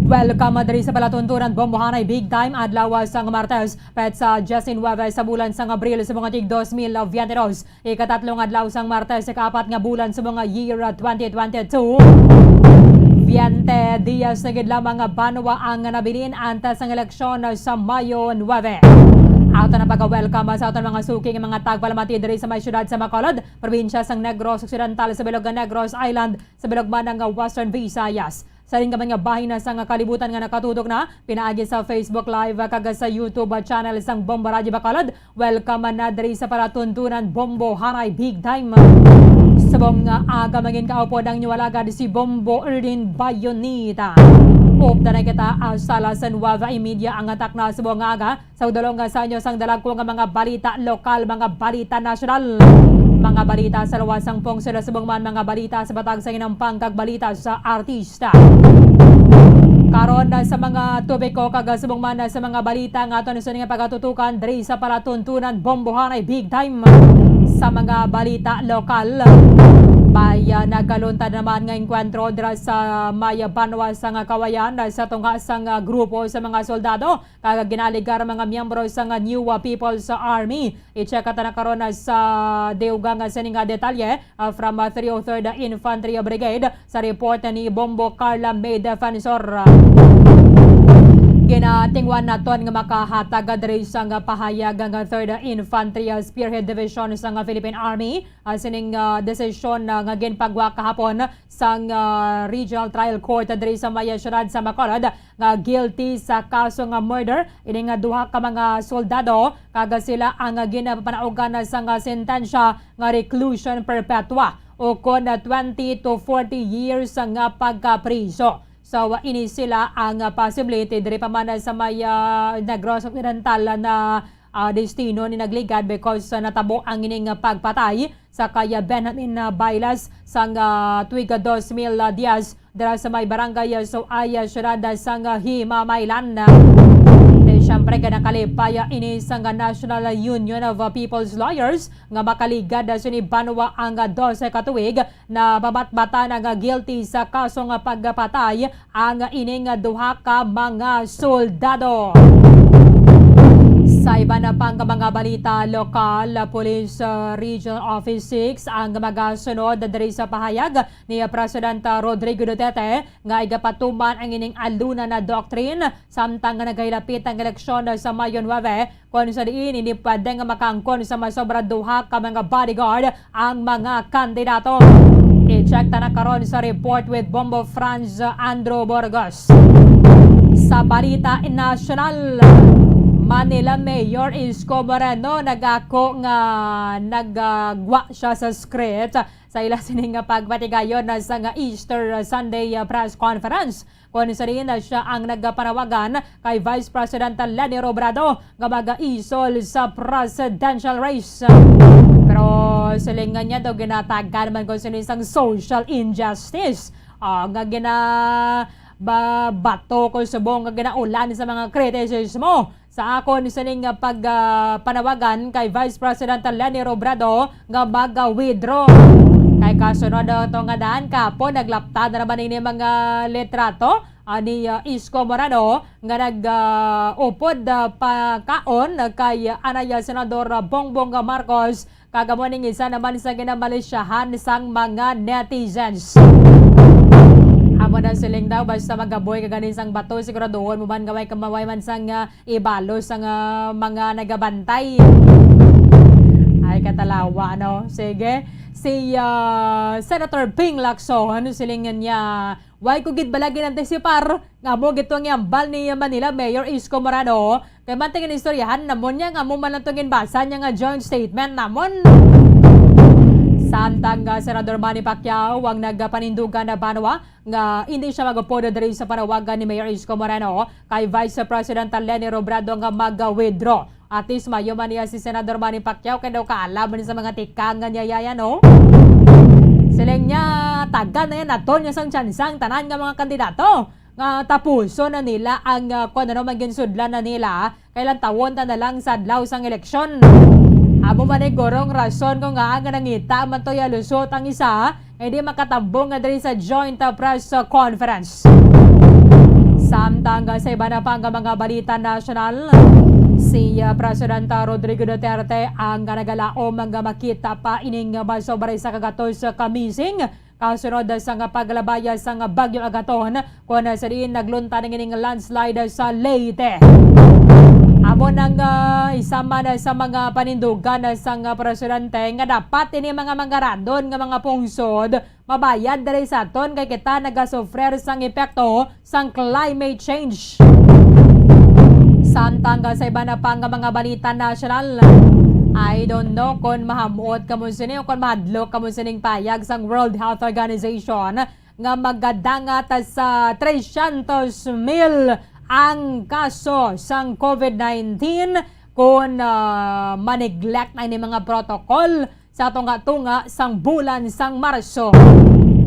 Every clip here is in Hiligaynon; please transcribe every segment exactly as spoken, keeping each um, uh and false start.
Welcome diri sa palatuntunan Bombohanay Big Time, adlaw sang Martes, petsa diecinuebe sa bulan sang Abril sa mga tig dos mil veinte dos. Ikatatlo nga adlaw sang Martes sa kaapat nga bulan sa mga year twenty twenty-two. Veinte dias na gid lamang nga banwa ang nabilin antes sang eleksyon sa Mayo nuebe. Ato na pagka-welcome sa aton mga suki nga mga tagpalamati diri sa may siyudad sa Bacolod, probinsya sang Negros Occidental, sa bilog nga Negros Island, sa bilog man nga Western Visayas. Sa rin ka man nga bahin na sang kalibutan nga nakatutok na pinaagi sa Facebook Live kag sa YouTube channel sang Bombo Radyo Bacolod, welcome na diri sa palatuntunan Bombo Hanay Big Time. Subong nga aga, mangin kaupod ang inyo alagad si Bombo Erdin Bayonita. Upda na kita, ah, sa alas nuebe y media ang atak na subong nga aga. Sa udolong nga sa inyo sang dalagko nga mga balita lokal, mga balita nasyonal, mga balita sa luwas sang pungsod, subong man mga balita sa batag sa hinampang kag balita sa artista. Karon na sa mga topiko kag subong man sa mga balita nga aton sa nga pagatutukan diri sa palatuntunan Bombohanay Big Time. Sa mga balita lokal, may, ah, nagkaluntad naman nga engkwentro dira sa may banwa sang Cauayan sa tunga sang, ah, grupo sa mga soldado kag ginaligar mga miyembro sang New People's Army. I-check ta na karon sa dugang sining detalye, ah, from, ah, three oh third Infantry Brigade sa report ni Bombo Carla May Defensor. Ginatingwan naton nga makahatag diri sang pahayag ang third Infantry, ah, Spearhead Division sang Philippine Army, ah, sining, ah, desisyon, ah, nga ginpagwa kahapon sang, ah, Regional Trial Court diri sa may siyudad sa Bacolod nga guilty sa kaso nga murder ini nga duha ka mga soldado, kag sila ang ginapanaugan sang sentensya nga reclusion perpetua o kon twenty to forty years nga pagkapriso. So, ini sila ang posibility diri pa man sa may, ah, Negros Occidental na, ah, destino ni nagligad because, ah, natabo ang ining pagpatay sa kay Benjamin, ah, Bailas sang, ah, tuig dos mil dias dira sa may barangay, ah, Suaya, siyudad, ah, sang, ah, Himamaylan. Eh, siyempre, ginakalipay, ah, ini sang, ah, National Union of, ah, People's Lawyers nga makaligad, ah, sini banwa ang, ah, dose ka tuig na mabatbatan nga guilty sa kaso nga pagpatay ang ining duha ka mga soldado. Sa iban na pang mga balita lokal, Police, uh, Regional Office six ang magasunod diri sa pahayag ni President Rodrigo Duterte nga igapatuman ang ining alunan na doctrine samtang nga nagahilapit ang eleksyon sa Mayo nuebe, kon sa diin hindi pwede nga makaangkon sa masobra duha ka mga bodyguard ang mga kandidato. I-check ta na karon sa report with Bombo Franz Andrew Burgos. Sa balita nasyonal, Manila Mayor Isko Moreno nagako nga nagagwa siya sa script sa ila sining pagpatigayon na sa nga Easter Sunday, uh, press conference. Kon sa diin na siya ang nagapanawagan kay Vice President Leni Robredo nga mag-isol sa presidential race. Pero silingan niya daw ginatagan man kon sino isang social injustice, ah, nga gina-, ba-, bato kon subong nga ginaulan sa mga kritisismo. Sa akon sining pag, ah, panawagan kay Vice President Leni Robredo nga mag-withdraw. Kay kasunod, ah, to nga daan, kapo naglapta na naman ini mga litrato, ah, ni, ah, Isko Moreno nga nag, ah, upod, ah, pakaon kay anay, ah, Senador, ah, Bongbong Marcos. Kag amo ning isa naman sa ginamalisyahan sang mga netizens. Amo na siling daw, basta magaboy ka ganin sang bato, siguraduhon mo man nga way kamaway man sang, ah, ibalos sang, ah, mga nagabantay. Ay, katalawa, no? Sige. Si, ah, Senator Ping Lacson, silingan niya, "Way ko gid bala ginantisipar nga amo gid to ang iambal ni Manila Mayor Isko Moreno. Kay man tingin istoryahan namon niya nga amo man lang to ginbasa niya nga joint statement namon." Samtang, ah, Senador Manny Pacquiao ang nagapanindugan na banwa nga hindi siya magupod diri sa panawagan ni Mayor Isko Moreno kay Vice President Leni Robredo nga mag-withdraw. At least, mayo man niya si Senador Manny Pacquiao kay daw kaalam man sa mga tikang nga niya yaya, no? Siling niya, tagan na yan, aton niya sang tsansa ang tanan nga mga kandidato nga tapuson na nila ang, ah, kung ano man ginsudlan na nila, kay lantawon ta na lang sa adlaw sang eleksyon. Amo man ay gurong rason kung nga ang nangita man to yalusot ang isa, nga hindi makatambong nga diri sa joint, ah, press, ah, conference. Samtang sa iba na pa nga mga balita nasyonal, si, ah, Presidente Rodrigo Duterte ang nagalaom nga makita pa ining masobra sa kagatos ka missing kasunod sa nga paglabay sa nga Bagyo Agaton, kon sa diin nagluntad ang ining landslide sa Leyte. Amo nang, ah, isa man sa mga panindugan sa nga presidente nga dapat ini mga mangaradon nga mga pungsod mabayad diri sa aton kay kita nagasufrer sang epekto sang climate change. Samtang sa iba na pa nga mga balita nasyonal, I don't know kon mahamot kamo sini o kon mahadlok kamo sining payag sang World Health Organization nga magadangat sa tresyentos mil ang kaso sang COVID nineteen kon, ah, ma-neglect na ini mga protocol sa tunga-tunga sang bulan sang Marso.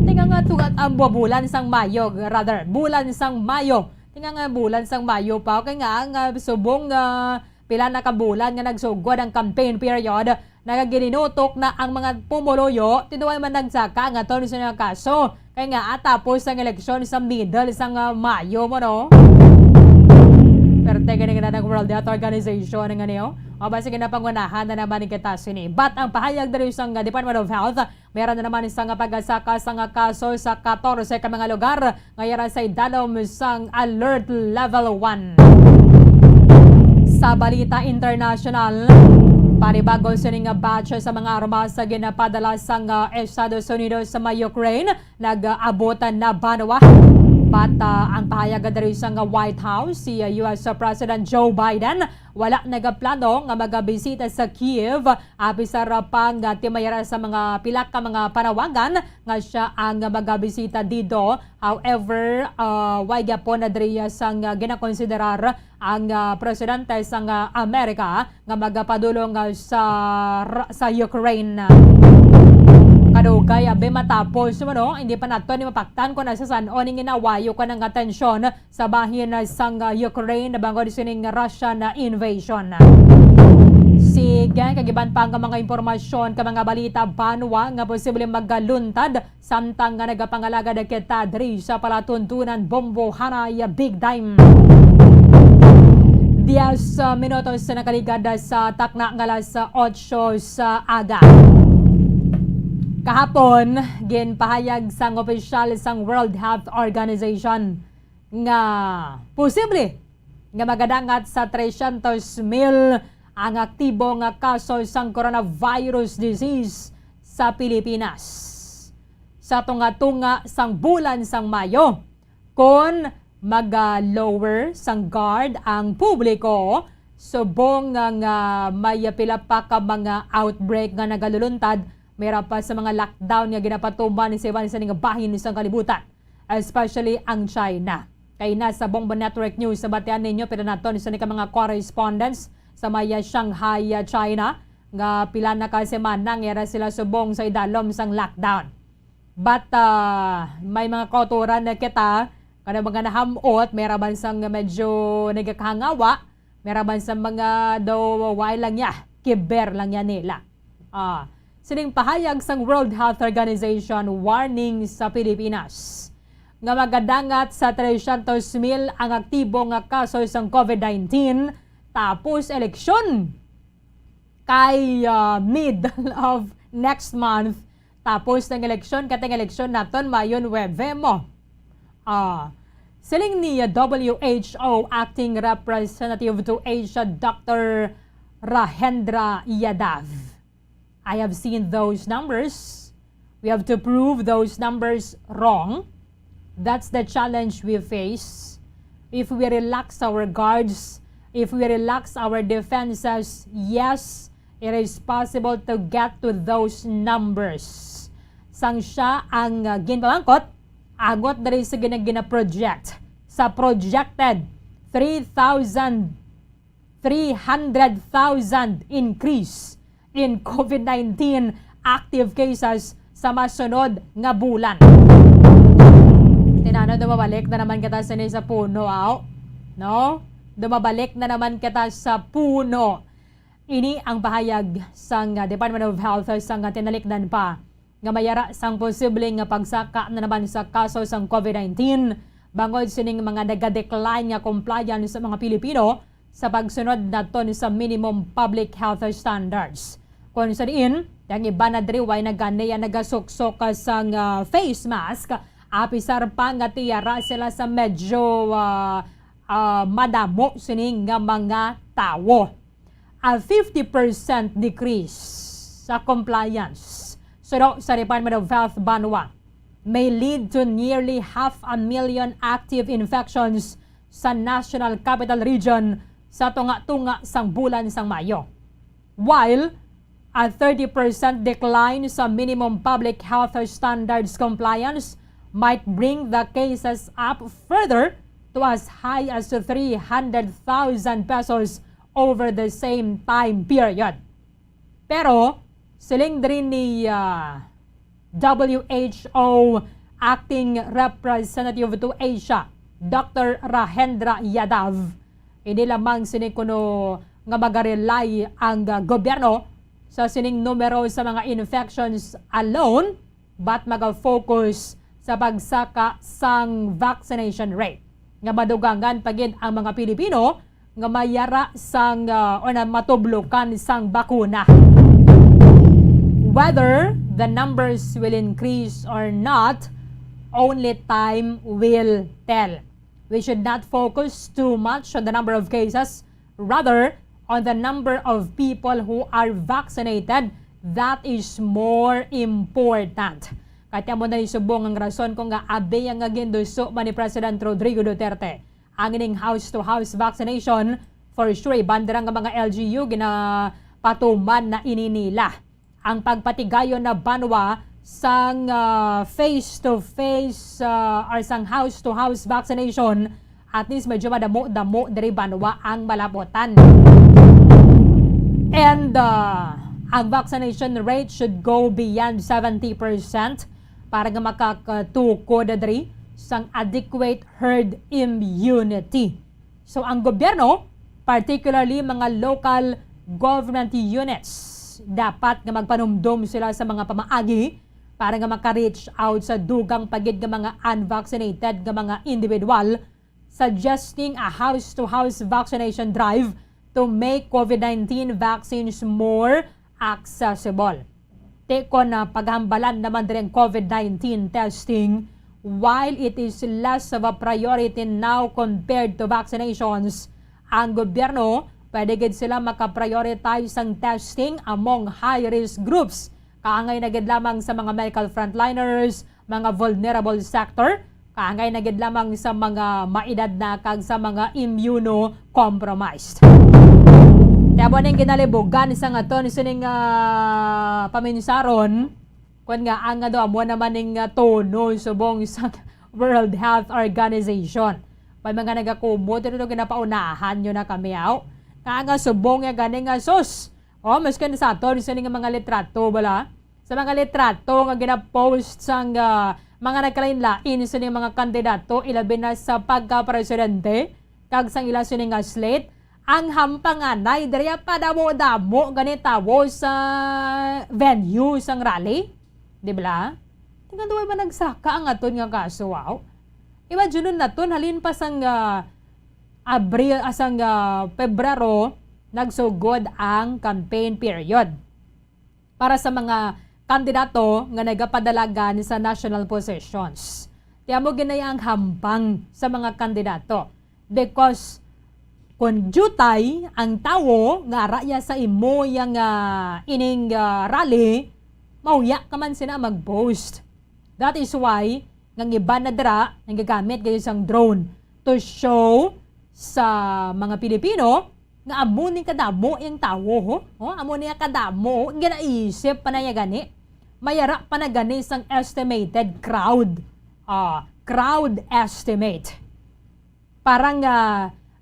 Tinga nga tunga ang bu-, bulan sang Mayo, rather, bulan sang Mayo. Tinga nga bulan sang Mayo pa, kay nga, nga subong, ah, pila na ka bulan nga nagsugod ang campaign period, nagagininutok na ang mga pumuluyo, tinuay man nagsaka nga tungod sa mga kaso. Kay nga, ah, tapos ang eleksyon sa middle sang, ah, Mayo mo, no? Pero te, gani nga na ng World Health Organization nga niyo. O ba, sige na, pangunahan na naman kita sini. But ang pahayag diri sang, ah, Department of Health, meron na naman isa nga pagasaka sa nga kaso sa katorse ka mga lugar nga yara sa idalom sang Alert Level one. Sa balita international, panibago sini nga batch sa mga armas sa ginapadala sang, ah, Estados Unidos sa may Ukraine nag-abot na banwa. But, ah, ang pahayag diri sang White House, si, ah, U S President Joe Biden wala nagaplano nga magabisita sa Kyiv, apisar pa nga timayara sa mga pila ka mga panawagan nga siya ang magabisita dito. However, ah, way gyapon na diri sang ginakonsiderar ang, ah, presidente sang, ah, Amerika nga magapadulong, ah, sa, sa Ukraine. Kadugay, abi, matapos, ano, hindi pa nato ni mapaktan kung nasa san-o ning ginawayo ko ng atensyon sa bahin sang Ukraine bangod sining Russian invasion. Sige, kag iban pa nga mga impormasyon ka mga balita banwa nga posible magaluntad samtang nga nagapangalagad kita diri sa palatuntunan Bombohanay Big Time. Diyes minutos na nakaligad sa takna nga alas otso sa aga. Kahapon, ginpahayag sang opisyal sang World Health Organization nga posible nga magadangat sa tresyentos mil ang aktibo nga kaso sang coronavirus disease sa Pilipinas sa tunga-tunga sang bulan sang Mayo, kon maga-lower sang guard ang publiko subong nga, nga may pila pa ka mga outbreak nga nagaluluntad, may ra pa sa mga lockdown nga ginapatuman sa iban sa ning bahin sang kalibutan, especially ang China. Kay nasa Bombo Network News, sa batian ninyo, pila naton sa ni ka mga correspondents sa may Shanghai, ah, China, nga pila na ka semana nga yara sila subong sa idalom sang lockdown. But, ah, may mga kauturan na kita, kada mga nahamot, may raban sang medyo nagakahangawa, may raban sa mga daw way lang niya, kiber lang niya nila. Ah, sining pahayag sang World Health Organization warning sa Pilipinas nga magadangat sa tresyentos mil ang aktibo nga kaso sang COVID nineteen tapos eleksyon kay, ah, middle of next month. Tapos ng eleksyon, katong eleksyon naton, Mayo nuebe mo. Ah, siling ni W H O Acting Representative to Asia, Doctor Rahendra Yadav, "I have seen those numbers. We have to prove those numbers wrong. That's the challenge we face. If we relax our guards, if we relax our defenses, yes, it is possible to get to those numbers." Sang siya ang, uh, ginpamangkot, angot diri sa gina-, gina-project. Sa projected three thousand, three hundred thousand increase in COVID nineteen active cases sa masunod nga bulan. Tinano, dumabalik na naman kita sini sa puno, aw? No? Dumabalik na naman kita sa puno. Ini ang pahayag sang Department of Health sang tinalikdan pa nga mayara sang posible nga pagsaka na naman sa kaso sang COVID nineteen bangod sining mga naga-decline nga compliance sa mga Pilipino sa pagsunod naton sa minimum public health standards. Kung sa diin, ang iban na diri way na gani ang nagasuksok sang, ah, face mask, apisar pa nga tiyara sila sa medyo, ah, ah, madamo sini nga mga tawo. A fifty percent decrease sa compliance, suno sa Department of Health banwa, may lead to nearly half a million active infections sa National Capital Region sa tunga-tunga sang bulan sang Mayo. While a thirty percent decline sa minimum public health standards compliance might bring the cases up further to as high as three hundred thousand pesos over the same time period. Pero, siling diri ni, ah, W H O Acting Representative to Asia, Doctor Rahendra Yadav, hindi lamang sini kuno nga magarelay ang, ah, gobyerno sa sining numero sa mga infections alone, but maga-focus sa pagsaka sang vaccination rate, nga madugangan pa gid ang mga Pilipino nga mayara sang, ah, o na matublokan sang bakuna. Whether the numbers will increase or not, only time will tell. We should not focus too much on the number of cases, rather on the number of people who are vaccinated. That is more important. Kaya mo na ni subong ang rason kung nga abi nga ginduso man ni President Rodrigo Duterte ang ining house-to-house vaccination. For sure, iban dira nga mga L G U ginapatuman na ini nila ang pagpatigayon na banwa sang, ah, face-to-face, ah, or sang house-to-house vaccination. At least medyo madamo-damo diri banwa ang malapotan. And, ah, ang vaccination rate should go beyond seventy percent para nga makakatukod diri sang adequate herd immunity. So, ang gobyerno, particularly mga local government units, dapat nga magpanumdom sila sa mga pamaagi para nga maka-reach out sa dugang pa gid nga mga unvaccinated nga mga individual, suggesting a house-to-house vaccination drive to make COVID nineteen vaccines more accessible. Ti kon, ah, paghambalan naman diri ang COVID nineteen testing, while it is less of a priority now compared to vaccinations, ang gobyerno pwede gid sila maka-prioritize sang testing among high-risk groups, kaangay na gid lamang sa mga medical frontliners, mga vulnerable sector, kaangay na gid lamang sa mga maedad na kag sa mga immunocompromised. Kaya mo ning ginalibugan sa aton sining, ah, paminsaron, kun nga ang ano, amo naman ning, ah, tono subong sa World Health Organization. May mga nagakumot, ito ginapaunahan nyo na kami, aw. Nga nga subong nga gani nga sus. O, maski na sa aton, sining mga litrato, bala? Sa mga litrato nga ginapost sang, ah, mga nagkalain-lain sining mga kandidato, ilabi na sa pagka-presidente, kag sang ila sini nga slate, ang hampanganay diri padamo-damo gani tawo sa venue sang rally, di ba? Tingnan duwa man nagsaka ang aton nga kaso, wow. Imagine naton halin pa sang, ah, Abril, ah, sang, ah, Pebrero, nagsugod ang campaign period para sa mga kandidato nga nagapadalagan sa national positions. Ti amo gid na ang hampang sa mga kandidato. Because kung diutay ang tawo nga ara ya sa imo yang, ah, ining, ah, rally, mauya ka man sina mag-post. That is why nga ang iban na dira nagagamit gid sang drone to show sa mga Pilipino nga amo ni kadamo ang tawo, ho? Oh, amo niya kadamo, ginaisip pa na niya gani. Mayara pa na gani sang estimated crowd. Ah, crowd estimate. Para nga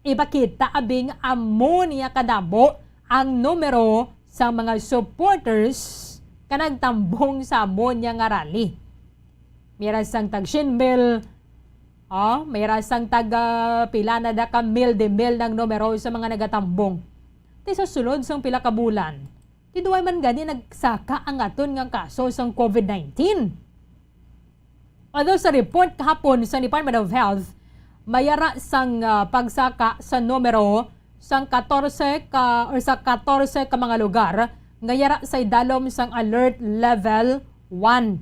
ipakita abi nga amo niya kadamo ang numero sa mga supporters ka nagtambong sa amo niya nga rally. Mira sang tag syen mil, oh, mira sang tag, ah, pila na da ka mil de mil ang numero sa mga nagatambong. Ti sa sulod sang pila ka bulan, ti duway man gani nagsaka ang aton nga kaso sang COVID nineteen. Although sa report kahapon sa Department of Health, Mayara sang, ah, pagsaka sa numero sang katorse ka, or sa katorse ka mga lugar nga yara sa idalom sang Alert Level one.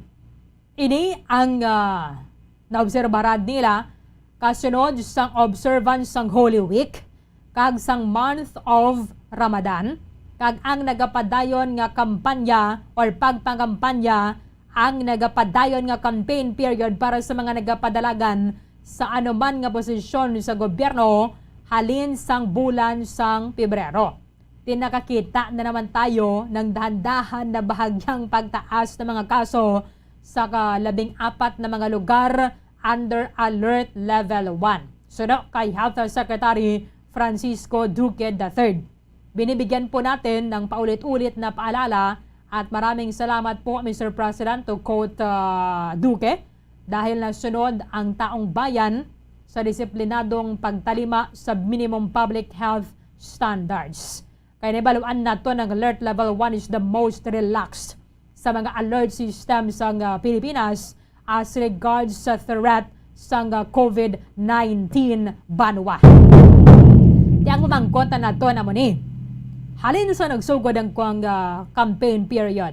Ini ang, ah, naobserbaran nila kasunod sang observance sang Holy Week kag sang month of Ramadan, kag ang nagapadayon nga kampanya or pagpangampanya, ang nagapadayon nga campaign period para sa mga nagapadalagan sa anuman nga posisyon sa gobyerno halin sang bulan sang Pebrero. Ti nakakita na naman tayo ng dahan-dahan na bahagyang pagtaas ng mga kaso sa ka-, labing apat na mga lugar under Alert Level one, suno kay Health Secretary Francisco Duque the third. Binibigyan po natin ng paulit-ulit na paalala at maraming salamat po, Mister President, to quote, ah, Duque, dahil nasunod ang taong bayan sa disiplinadong pagtalima sa minimum public health standards. Kay nahibaluan nato nga Alert Level one is the most relaxed sa mga alert system sang, ah, Pilipinas as regards sa threat sang, ah, COVID nineteen banwa. Ti ang pamangkot nato na mo ni, halin sa nagsugod ang kuang, ah, campaign period,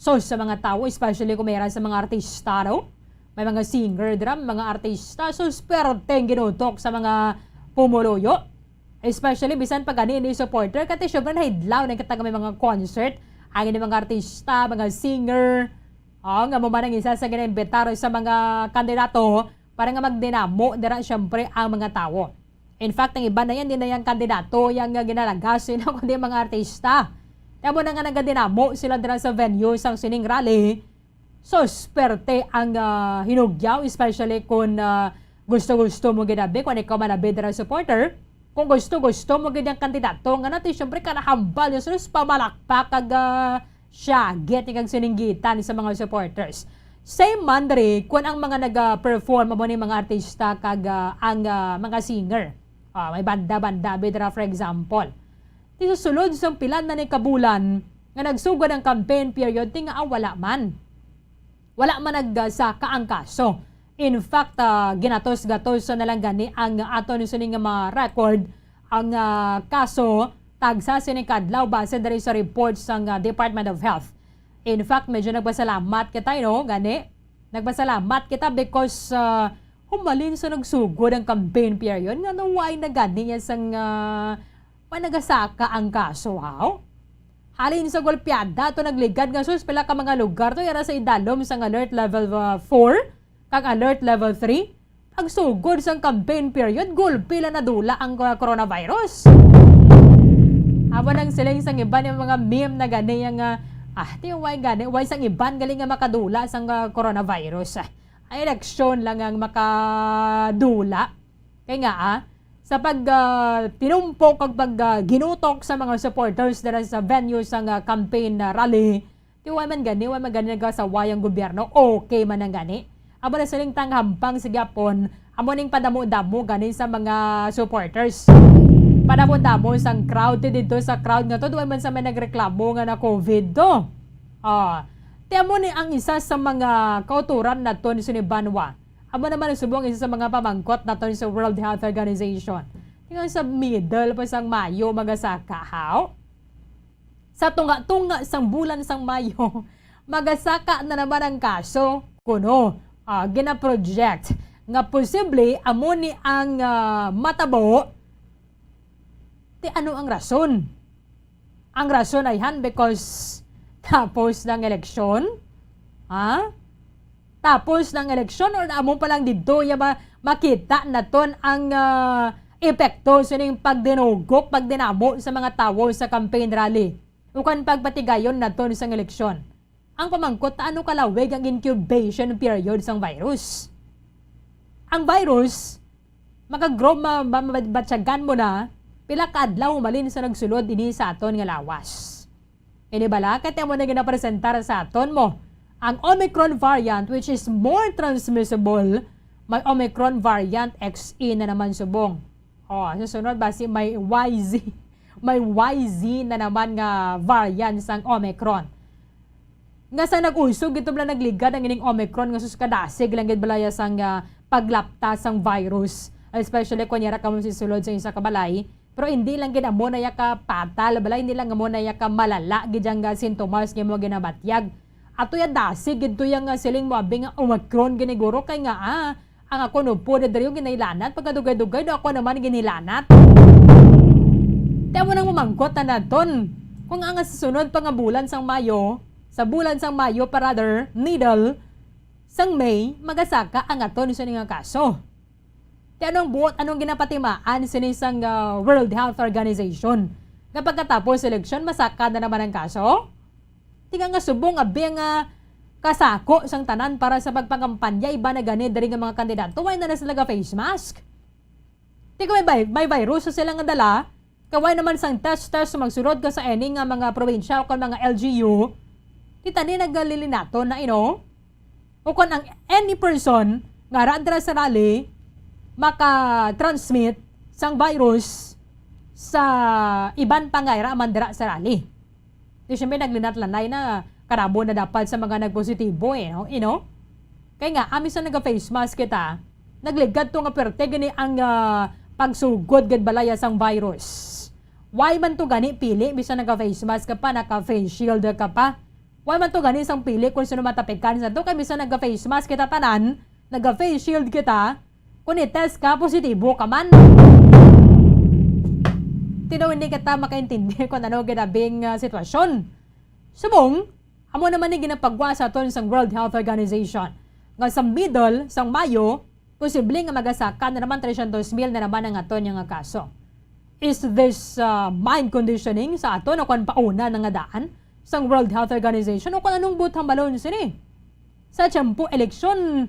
so sa mga tawo, especially kung mayra sa mga artista, no? May mga singer dira, mga artista, so swerte ang ginutok sa mga pumuluyo. Especially bisan pa gani ni supporter, kay ti syempre nahidlaw na kita nga may mga concert, ang ining mga artista, mga singer, oh, nga mo man ang isa sa ginaimbitar sa mga kandidato para nga magdinamo dira syempre ang mga tawo. In fact, ang iba na yan, di na yang kandidato yang, ah, ginalagas, you know, kundi mga artista. Kaya mo na nga nagadinamo sila dira sa venue sang sining rally. So, swerte ang, ah, hinugyaw, especially kung, ah, gusto-gusto mo gid abi, kung ikaw man abi dira supporter. Kung gusto-gusto mo gid ang kandidato, nga natin, syempre, kanahambal yung sus pamalakpak kag, ah, siya, get kag sininggitan sa mga supporters. Same man diri, kung ang mga nag-perform, amo ni mga artista kag, ah, ang, ah, mga singer. Ah, may banda-banda, abi dira, for example. Ti sa sulod sang pila na ni kabulan nga nagsugod ang campaign period, ti nga, ah, wala man. Wala man nagsaka ang kaso. In fact, ah, ginatos-gatos na lang gani ang aton sini nga mga record, ang, ah, kaso tagsa sini kadlaw base diri sa report sang, ah, Department of Health. In fact, medyo nagpasalamat kita, no, gani. Nagpasalamat kita because, ah, humalin sa nagsugod ang campaign period, nga naway na gani yan sang, ah, Wa nagasaka ang kaso, haw? Halin sa golpeada to nagligad nga sus pila ka mga lugar to yara sa idalom sang Alert Level, uh, four kag Alert Level three. Pagsugod sang campaign period, gulpi lang nadula ang, uh, coronavirus. Amo nang siling sang iban yung mga meme na gani yang, uh, ah, ti why gani, why sang iban gali nga makadula sang, uh, coronavirus. Ah, ay eleksyon lang ang makadula. Kay nga, ah, sa pag, ah, tinumpo kag pag, ah, ginutok sa mga supporters dira sa venue sang, ah, campaign, ah, rally, ti wa man gani, wa man gani nagasaway ang gobyerno, okay man ang gani. Amo na siling tang hampang sa gyapon, amo ning padamo-damo gani sa mga supporters. Padamo-damo sang crowd, ti didto sa crowd nga to, duwa man sa may nagreklamo nga na COVID to. Ah, ti amo ni ang isa sa mga kauturan naton sini banwa. Amo naman ang subong isa sa mga pamangkot naton sa World Health Organization. Tingon sa middle pa sang Mayo, magasaka, haw? Sa tunga-tunga sang bulan sang Mayo, magasaka na naman ang kaso. Kuno, ah, gina-project nga posible amo ni ang, ah, matabo. Ti ano ang rason? Ang rason ayhan because tapos ng eleksyon? Ha? Tapos ng eleksyon or amo pa lang didto ya ma-, makita naton ang, ah, epekto sining pagdinugok, pagdinamo sa mga tawo sa campaign rally? Ukon pagpatigayon naton sang eleksyon? Ang pamangkot, ano kalawig ang incubation period sang virus? Ang virus, makagrow, ma-, ma-, ma-, batyagan mo na, pila ka adlaw humalin sa nagsulod ini sa aton nga lawas. Ini bala, kay amo na ginapresentar sa aton mo ang Omicron variant, which is more transmissible. May Omicron variant X E na naman subong. Oh, sa sunod ba si may Y Z? May Y Z na naman nga variant sang Omicron. Nga sa nag-usog, ito bala nagligad ang ining Omicron nga sus kadasig lang gid balaya sang, ah, paglapta sang virus. Especially kung yara ka mo si sulod sa isa ka balay, pero hindi lang gid amo na ya ka fatal, balay, hindi lang amo na ya ka malala gid ang, ah, sintomas nga mo ginabatyag. Ato ya dasig gid to yang, ah, siling mo abi nga Omicron giniguro kay nga, ah, ang ako no po na diri yung ginailanat, pagkadugay-dugay do ako naman ginilanat. Kaya mo nang mamangkot na naton kung ang sa sunod pa nga bulan sang Mayo, sa bulan sang Mayo, pa rather, middle sang May, magasaka ang aton sa nga kaso. Ti anong buot, anong ginapatimaan sini sang, ah, World Health Organization? Nga pagkatapos eleksyon, masaka na naman ang kaso? Ti nga nga subong abi nga kasako sang tanan para sa pagpangampanya, iba na gani diri nga mga kandidato, why na na sila ga face mask? Ti kung may, vi- may virus sa sila nga dala, kay why naman sang test test magsulod ka sa any nga mga probinsya o kon mga L G U, ti tani nagalilinaton na, you know? O kon ang any person nga ara dira sa rally maka-transmit sang virus sa iban pa nga ara man dira sa rally. Di siyempre, naglinat-lanay na karabo na dapat sa mga nagpositibo, eh, no? You know? Kay nga, ah, bisan naga-face mask kita, nagligad to nga perte gani ang, ah, pagsugod gid balaya sang virus. Why man to gani pili, bisan naga-face mask ka pa, naka-face shield ka pa? Why man to gani sang pili kung sino matapikan sa to? Kay bisan naga-face mask kita tanan, naga-face shield kita, kung i-test ka, positibo ka man. Tino, hindi kita makaintindi kung ano ginabing, ah, sitwasyon. Subong, amo naman ni ginapagwa sa aton sang World Health Organization nga sa middle sang Mayo, posible nga magasaka na naman, tresyentos mil na naman ang aton nga kaso. Is this, ah, mind conditioning sa aton o kung pauna na nga daan sang World Health Organization o kung anong buot hambalon sini? Sa tiyempo eleksyon,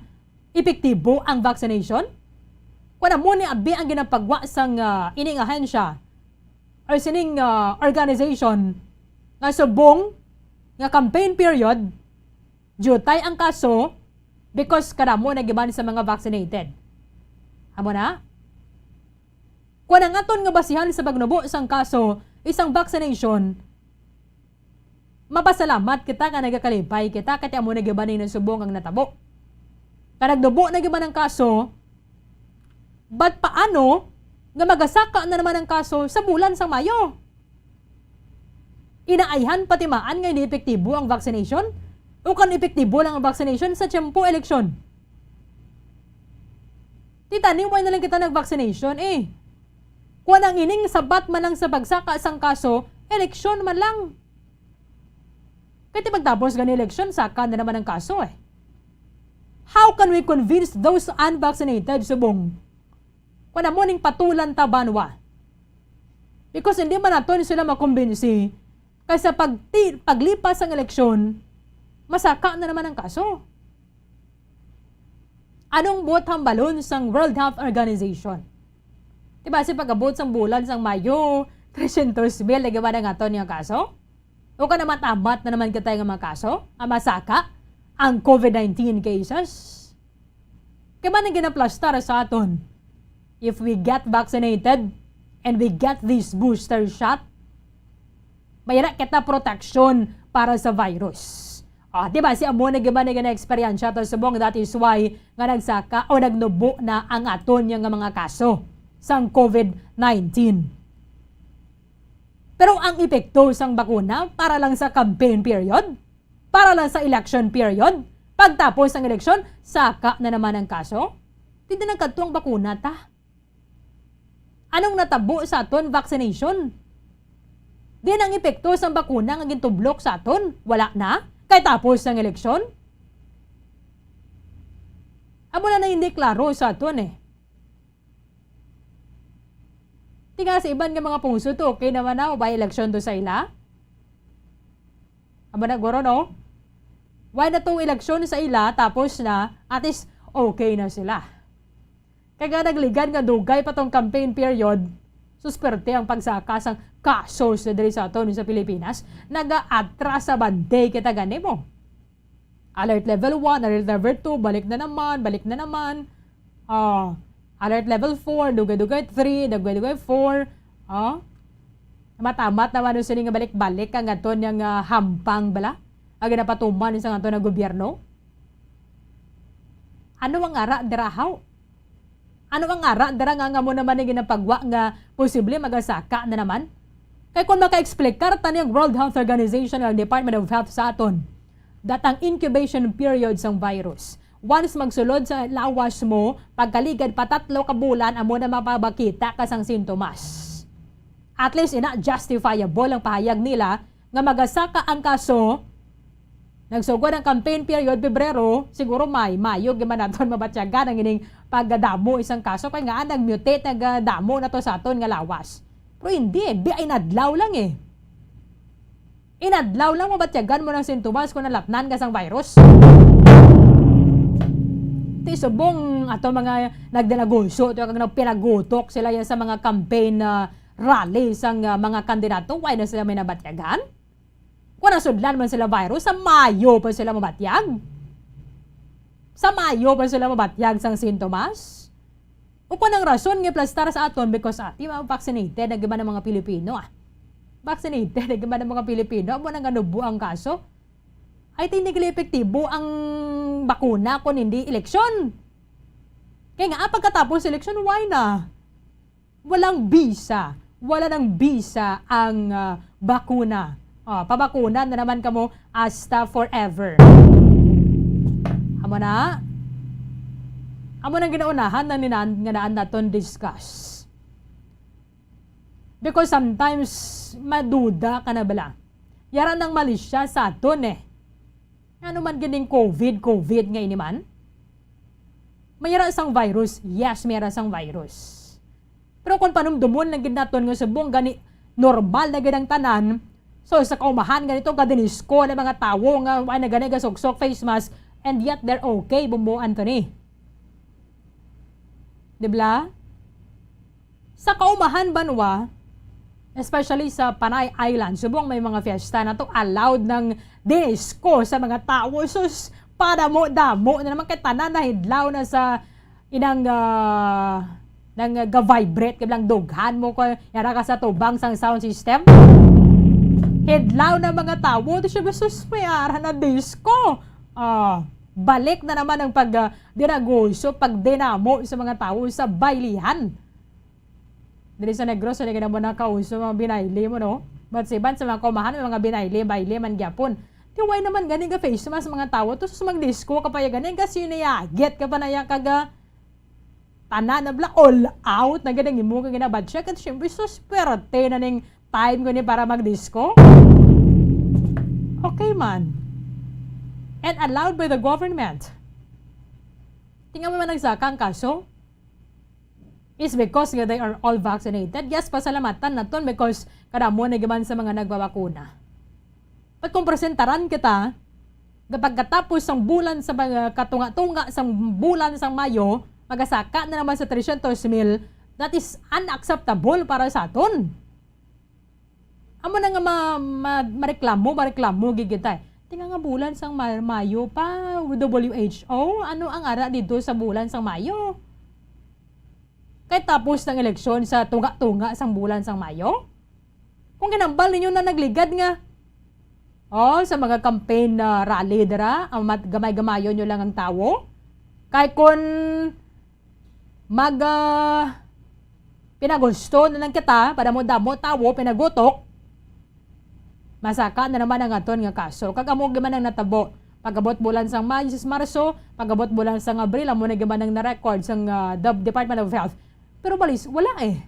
epektibo ang vaccination? Kung amo ni abi ang ginapagwa sang, ah, ining ahensya or sining, ah, organization nga subong nga campaign period, diutay ang kaso because kadamo na giban sa mga vaccinated. Amo na? Kung ang aton nga basihan sa pagnubo sang kaso, isang vaccination, mapasalamat kita nga nagakalipay kita, kay amo na giban ang subong ang natabo. Nga nagnubo na giban ang kaso, but paano nga magasaka na naman ang kaso sa bulan sang Mayo? Inaayhan patimaan nga hindi epektibo ang vaccination? O kan epektibo lang ang vaccination sa tiyempo eleksyon? Ti tani, why na lang kita nag-vaccination, eh? Kung ang ining sabat man lang sa pagsaka sang kaso, eleksyon man lang. Kay ti pagtapos gani eleksyon, saka na naman ang kaso, eh. How can we convince those unvaccinated, subong? Kung amo ning patulan ta, banwa. Because hindi man naton sila makumbinsi, kay sa pagti-, paglipas ang eleksyon, masaka na naman ang kaso. Anong buot hambalon sang World Health Organization? Diba, si pag-abot sang bulan sang Mayo, tresyentos mil na giban ang aton nga kaso? O ka namat-amat na naman kita nga mga kaso? Ang masaka, ang COVID nineteen cases? Kay man ang ginaplastar sa aton, if we get vaccinated and we get this booster shot, mayra kita proteksyon para sa virus. Ah, di ba? Si amo na giban nga na-eksperyensya to subong, that is why nga nagsaka o nagnubo na ang aton nga mga kaso sang COVID nineteen. Pero ang epekto sang bakuna para lang sa campaign period, para lang sa election period, pagtapos ng eleksyon, saka na naman ang kaso. Hindi nagkadto ang bakuna ta. Anong natabo sa aton vaccination? Din ang epekto sang bakuna nga gintublok sa aton, wala na? Kay tapos ang eleksyon? Amo na na hindi klaro sa aton, eh. Tinga sa iban nga mga pungsod to, okay naman na, by election to sa ila. Amo na, guro, no? Why na tong eleksyon sa ila, tapos na, at least, okay na sila. Kaya nagligad nga dugay pa tong campaign period, susperte ang pagsaka sang kaso sa diri sa aton sa Pilipinas, nag-aatras sa bantay kita gani mo. Alert level one, alert level two, balik na naman, balik na naman. Ah, alert level four, dugay-dugay three, dugay-dugay four. Ah, matamat naman yung sini nga balik-balik ang aton yang, ah, hampang bala. Ang ginapatuman sa aton nga gobyerno. Ano ang ara dira, haw? Ano ang ara dira nga, nga mo naman ang ginapagwa nga posible magasaka na naman? Kay kung maka-explicar ta ni ang World Health Organization o ang Department of Health sa aton, that ang incubation period sang virus, once magsulod sa lawas mo, pagkaligad pa tatlo ka bulan, amo na mapabakita ka sang sintomas. At least, ina, justifiable ang pahayag nila nga magasaka ang kaso. Nagsugod ang campaign period, Pebrero, siguro May, Mayo, gyud man naton mabatyagan ang ining pagdamo isang kaso. Kay nga, nag-mutate, nagdamo na to sa aton nga lawas. Pero hindi, eh. Bi-, inadlaw lang, eh. Inadlaw lang mabatyagan mo ng sintomas kung nalatnan ka sang virus. Ti subong ato mga nagdinagulso, ti kag nagpinagutok sila yan sa mga campaign, ah, rally sang, ah, mga kandidato, why na sila may nabatyagan? Kung nasudlan man sila virus, sa Mayo pa sila mabatyag? Sa Mayo pa sila mabatyag sang sintomas? O kung ang rason nga plastar sa aton, because, ah, di ba, vaccinated na gyud man ang mga Pilipino, ah. Vaccinated na gyud man ang mga Pilipino, amo nang nanubo ang kaso. Ay, technically epektibo ang bakuna kung hindi eleksyon. Kaya nga, ah, pagkatapos eleksyon, why na? Walang bisa. Wala nang bisa ang, ah, bakuna. Ah, pabakuna na naman kamo hasta forever. Amo na. Amo nang ginaunahan na ninan nga daan naton discuss. Because sometimes, maduda ka na bala. Yara nang malisya sa aton, eh. Ano man gining COVID, COVID nga ini man? May ra sang virus. Yes, may ra sang virus. Pero kung panumdumon lang gid naton nga subong gani normal na gid ang tanan, so sa kaumahan ganito, gadinisko na mga tawo nga wala na gani gasuksok face mask, and yet they're okay, Bumbo Anthony. Di ba? Sa kaumahan banwa, especially sa Panay Island, subong may mga fiesta na to, allowed ng disco sa mga tawo. Sus, padamo-damo na naman kay tanan nahidlaw na sa inang, ah, nang, ah, ga-vibrate, kay bilang dughan mo ko, yara ka sa tubang sang sound system. Hidlaw na mga tawo, to siya, sus, may ara na disco. Ah, balik na naman ang pag, ah, dinagulso, pagdinamo sa mga tawo sa baylihan. Diri sa Negros, hindi ka na mo nakauso mga binayli mo, no? But sa iban sa mga kumahan, may mga binayli, bayli man gyapon. Di why naman gani ga face mask mga tawo, to sus, mag-disco ka pa ya gani, kasi niyagit ka pa na ya kaga, tanan na bla, all out na gid ang imo nga ginabatya. At syempre, so swerte na ning time ko ni para mag-disco. Okay man. And allowed by the government. Tingnan mo man nagsaka ang kaso. Is because nga they are all vaccinated. Yes, pasalamatan naton because kadamo na giman sa mga nagbabakuna. But kung presentaran kita, nga pagkatapos sang bulan sa mga katunga-tunga sang bulan sang Mayo, magasaka na naman sa tresyentos mil, that is unacceptable para sa aton. Amo na nga ma-, ma-, mareklamo, mareklamo gid kita, eh. Tinga nga bulan sang Ma-, Mayo pa, W H O, ano ang ara dito sa bulan sang Mayo? Kay tapos ng eleksyon sa tunga-tunga sang bulan sang Mayo? Kung ginambal ninyo na nagligad nga, oh, sa mga campaign na rally dira, ang mat-, gamay-gamayon nyo lang ang tawo. Kay kun mag, ah, pinagusto na lang kita, padamo-damo tawo, pinagutok, masaka na naman ang aton nga kaso. Kag amo gyud man ang natabo. Pag-abot bulan sang Mayo, sis Marso, pag-abot bulan sang Abril, amo na gyud man ang na-record sang, ah, the Department of Health. Pero balis, wala eh.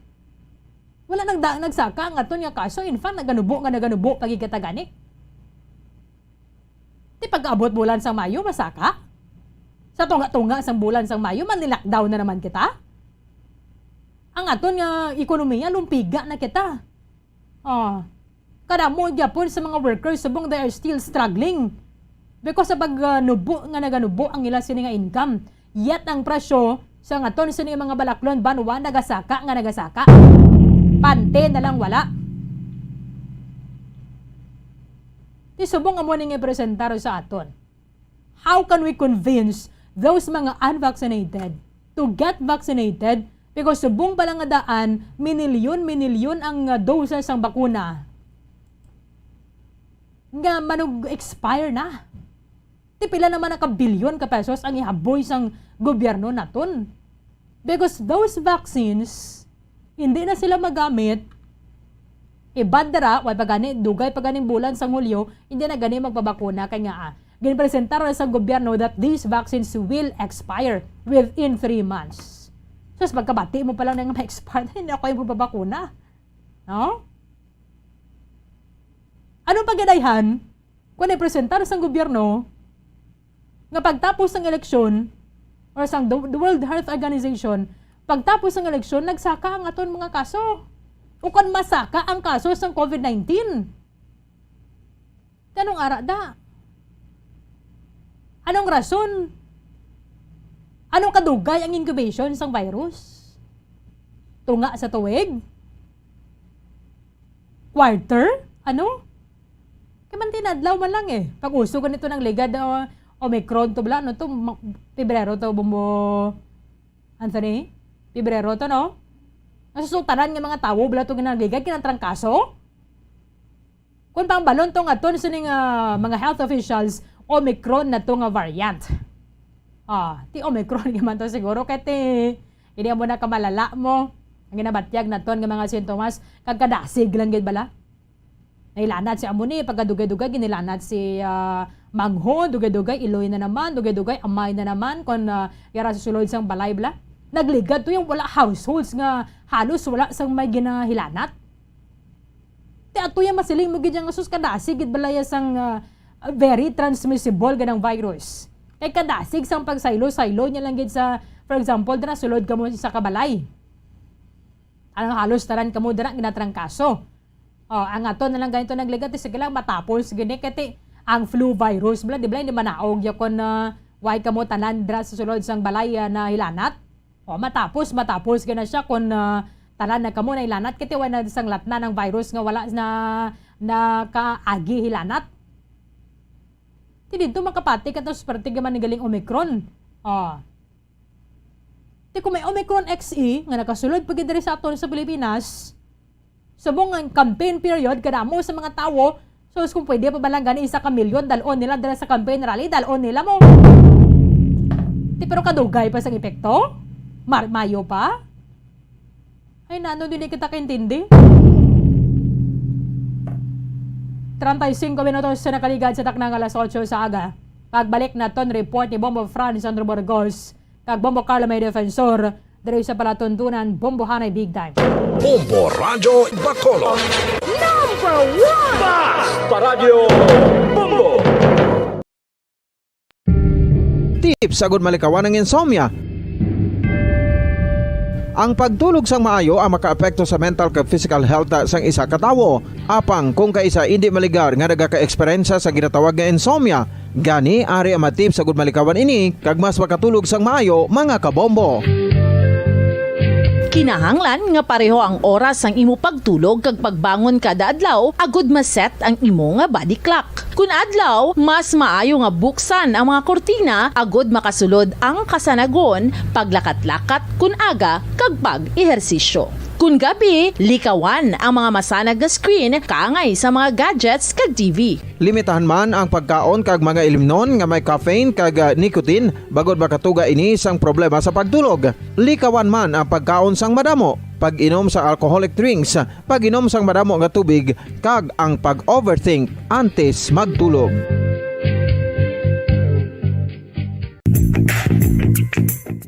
Wala nang da-, nagsaka ang aton nga kaso. In fact, naganubo nga naganubo pa gid kita gani. Di pag-abot bulan sang Mayo, masaka? Sa tunga-tunga sang bulan sang Mayo, manli-lockdown na naman kita? Ang aton nga ekonomiya, lumpiga na kita. Oh, kadamo gyapon sa mga workers subong they are still struggling because sa pag, ah, nubo nga naganubo ang ila sini nga income. Yet ang presyo sa aton sini nga mga balaklon banwa nagasaka nga nagasaka. Pante na lang wala. Ti subong amo ni nga presentar sa aton. How can we convince those mga unvaccinated to get vaccinated? Because subong pa lang nga daan, minilyon-minilyon ang, ah, doses sang bakuna nga manug-expire na. Ti pila naman ang kabilyon ka pesos ang ihaboy sang gobyerno naton. Because those vaccines, hindi na sila magamit. Ibad dara, way pa gani, dugay pa ganing bulan sang Hulyo, hindi na gani magpabakuna. Kay nga, ah, ginpresentar na sa gobyerno that these vaccines will expire within three months. Sus, pagkabati mo pa lang na nga ma-expire, hindi ako yung magpabakuna. No? Ano pa gid ayhan? Kung ipresentar sang gobyerno nga pagtapos sang eleksyon or sang the, the World Health Organization, pagtapos sang eleksyon, nagsaka ang aton mga kaso. O kon masaka ang kaso sang COVID nineteen. Anong ara da? Anong rason? Anong kadugay ang incubation sang virus? Tunga sa tuig? Quarter? Ano? Kay man tinadlaw man lang eh. Pag uso ganito ng ligad, uh, Omicron to bala, ano to, ma- Pebrero to, Bombo Anthony? Pebrero to, no? Nasusultanan nga mga tawo, bala to ginagligad, kinang trangkaso? Kung pang balon to nga to, sining, ah, mga health officials, Omicron na to nga variant. Ah, ti Omicron naman to siguro, kay ti, hindi mo na kamalala mo. Ang ginabatyag naton nga mga sintomas, kagkadasig lang gid bala. Nahilanat si amo ni, pagkadugay-dugay, ginilanat si, ah, Mangho, dugay-dugay, iloy na naman, dugay-dugay, amay na naman, kon, ah, yara sa sulod sang balay bala. Nagligad to yung wala households nga halos wala sang may ginahilanat. Ti ato yung masiling mo gid nga sus kadasig gid balaya sang, ah, very transmissible ganang virus. Kay kadasig sang pagsaylo-saylo niya lang gid sa, for example, dira sulod kamo sa kabalay. Ang halos tanan kamo dira ginatrangkaso. Oh, ang ato na lang ganito nagligad, sige lang matapos gini kay ti ang flu virus bala, di ba, hindi manaog ya kon, ah, why kamo tanan dira sa sulod sang balay, ah, na hilanat? O, matapos, matapos gina siya kung, ah, tanan na kamo na hilanat, kay ti wala na sang latna ng virus nga wala na nakaagi hilanat. Ti dito makapati ka to, swerte ka man ni galing Omicron. O. Ti kung may Omicron X E nga nakasulod pa gid diri sa aton sa Pilipinas, subong ang campaign period, kadamo sa mga tawo, so kung pwede pa ba lang gani isa ka milyon, dalon nila dira sa campaign rally, dalon nila mo. Ti pero kadugay pa sang epekto? Mar-, mayo pa? Ay, nano din kita kaintindi? Treinta y cinco minutos sa nakaligad sa taknang alas otso sa aga. Pagbalik naton report ni Bombo Franz Andrew Burgos kag Bombo Carlo May Defensor diri sa palatuntunan Bombohanay Big Time. Bombo Radyo Bacolod. Number one! Basta Radyo Bombo! Tips agud malikawan ang insomnia. Ang pagtulog sang maayo ang makaapekto sa mental kag physical health sang isa ka tawo. Apang kung kaisa indi maligar nga nagaka-eksperyensya sa ginatawag nga insomnia, gani ari ang mga tips agud malikawan ini kag mas makatulog sang maayo, mga kabombo. Kinahanglan nga pareho ang oras sang imo pagtulog kag pagbangon kada adlaw agud ma-set ang imo nga body clock. Kun adlaw, mas maayo nga buksan ang mga kurtina agud makasulod ang kasanagon, paglakat-lakat kun aga, kag pag-ehersisyo. Kun gabi, likawan ang mga masanag nga screen kaangay sa mga gadgets kag T V. Limitahan man ang pagkaon kag mga ilimnon nga may caffeine kag, ah, nicotine, bangod makatuga ini sang problema sa pagtulog. Likawan man ang pagkaon sang madamo, pag-inom sa alcoholic drinks, pag-inom sang madamo nga tubig, kag ang pag-overthink antes magtulog.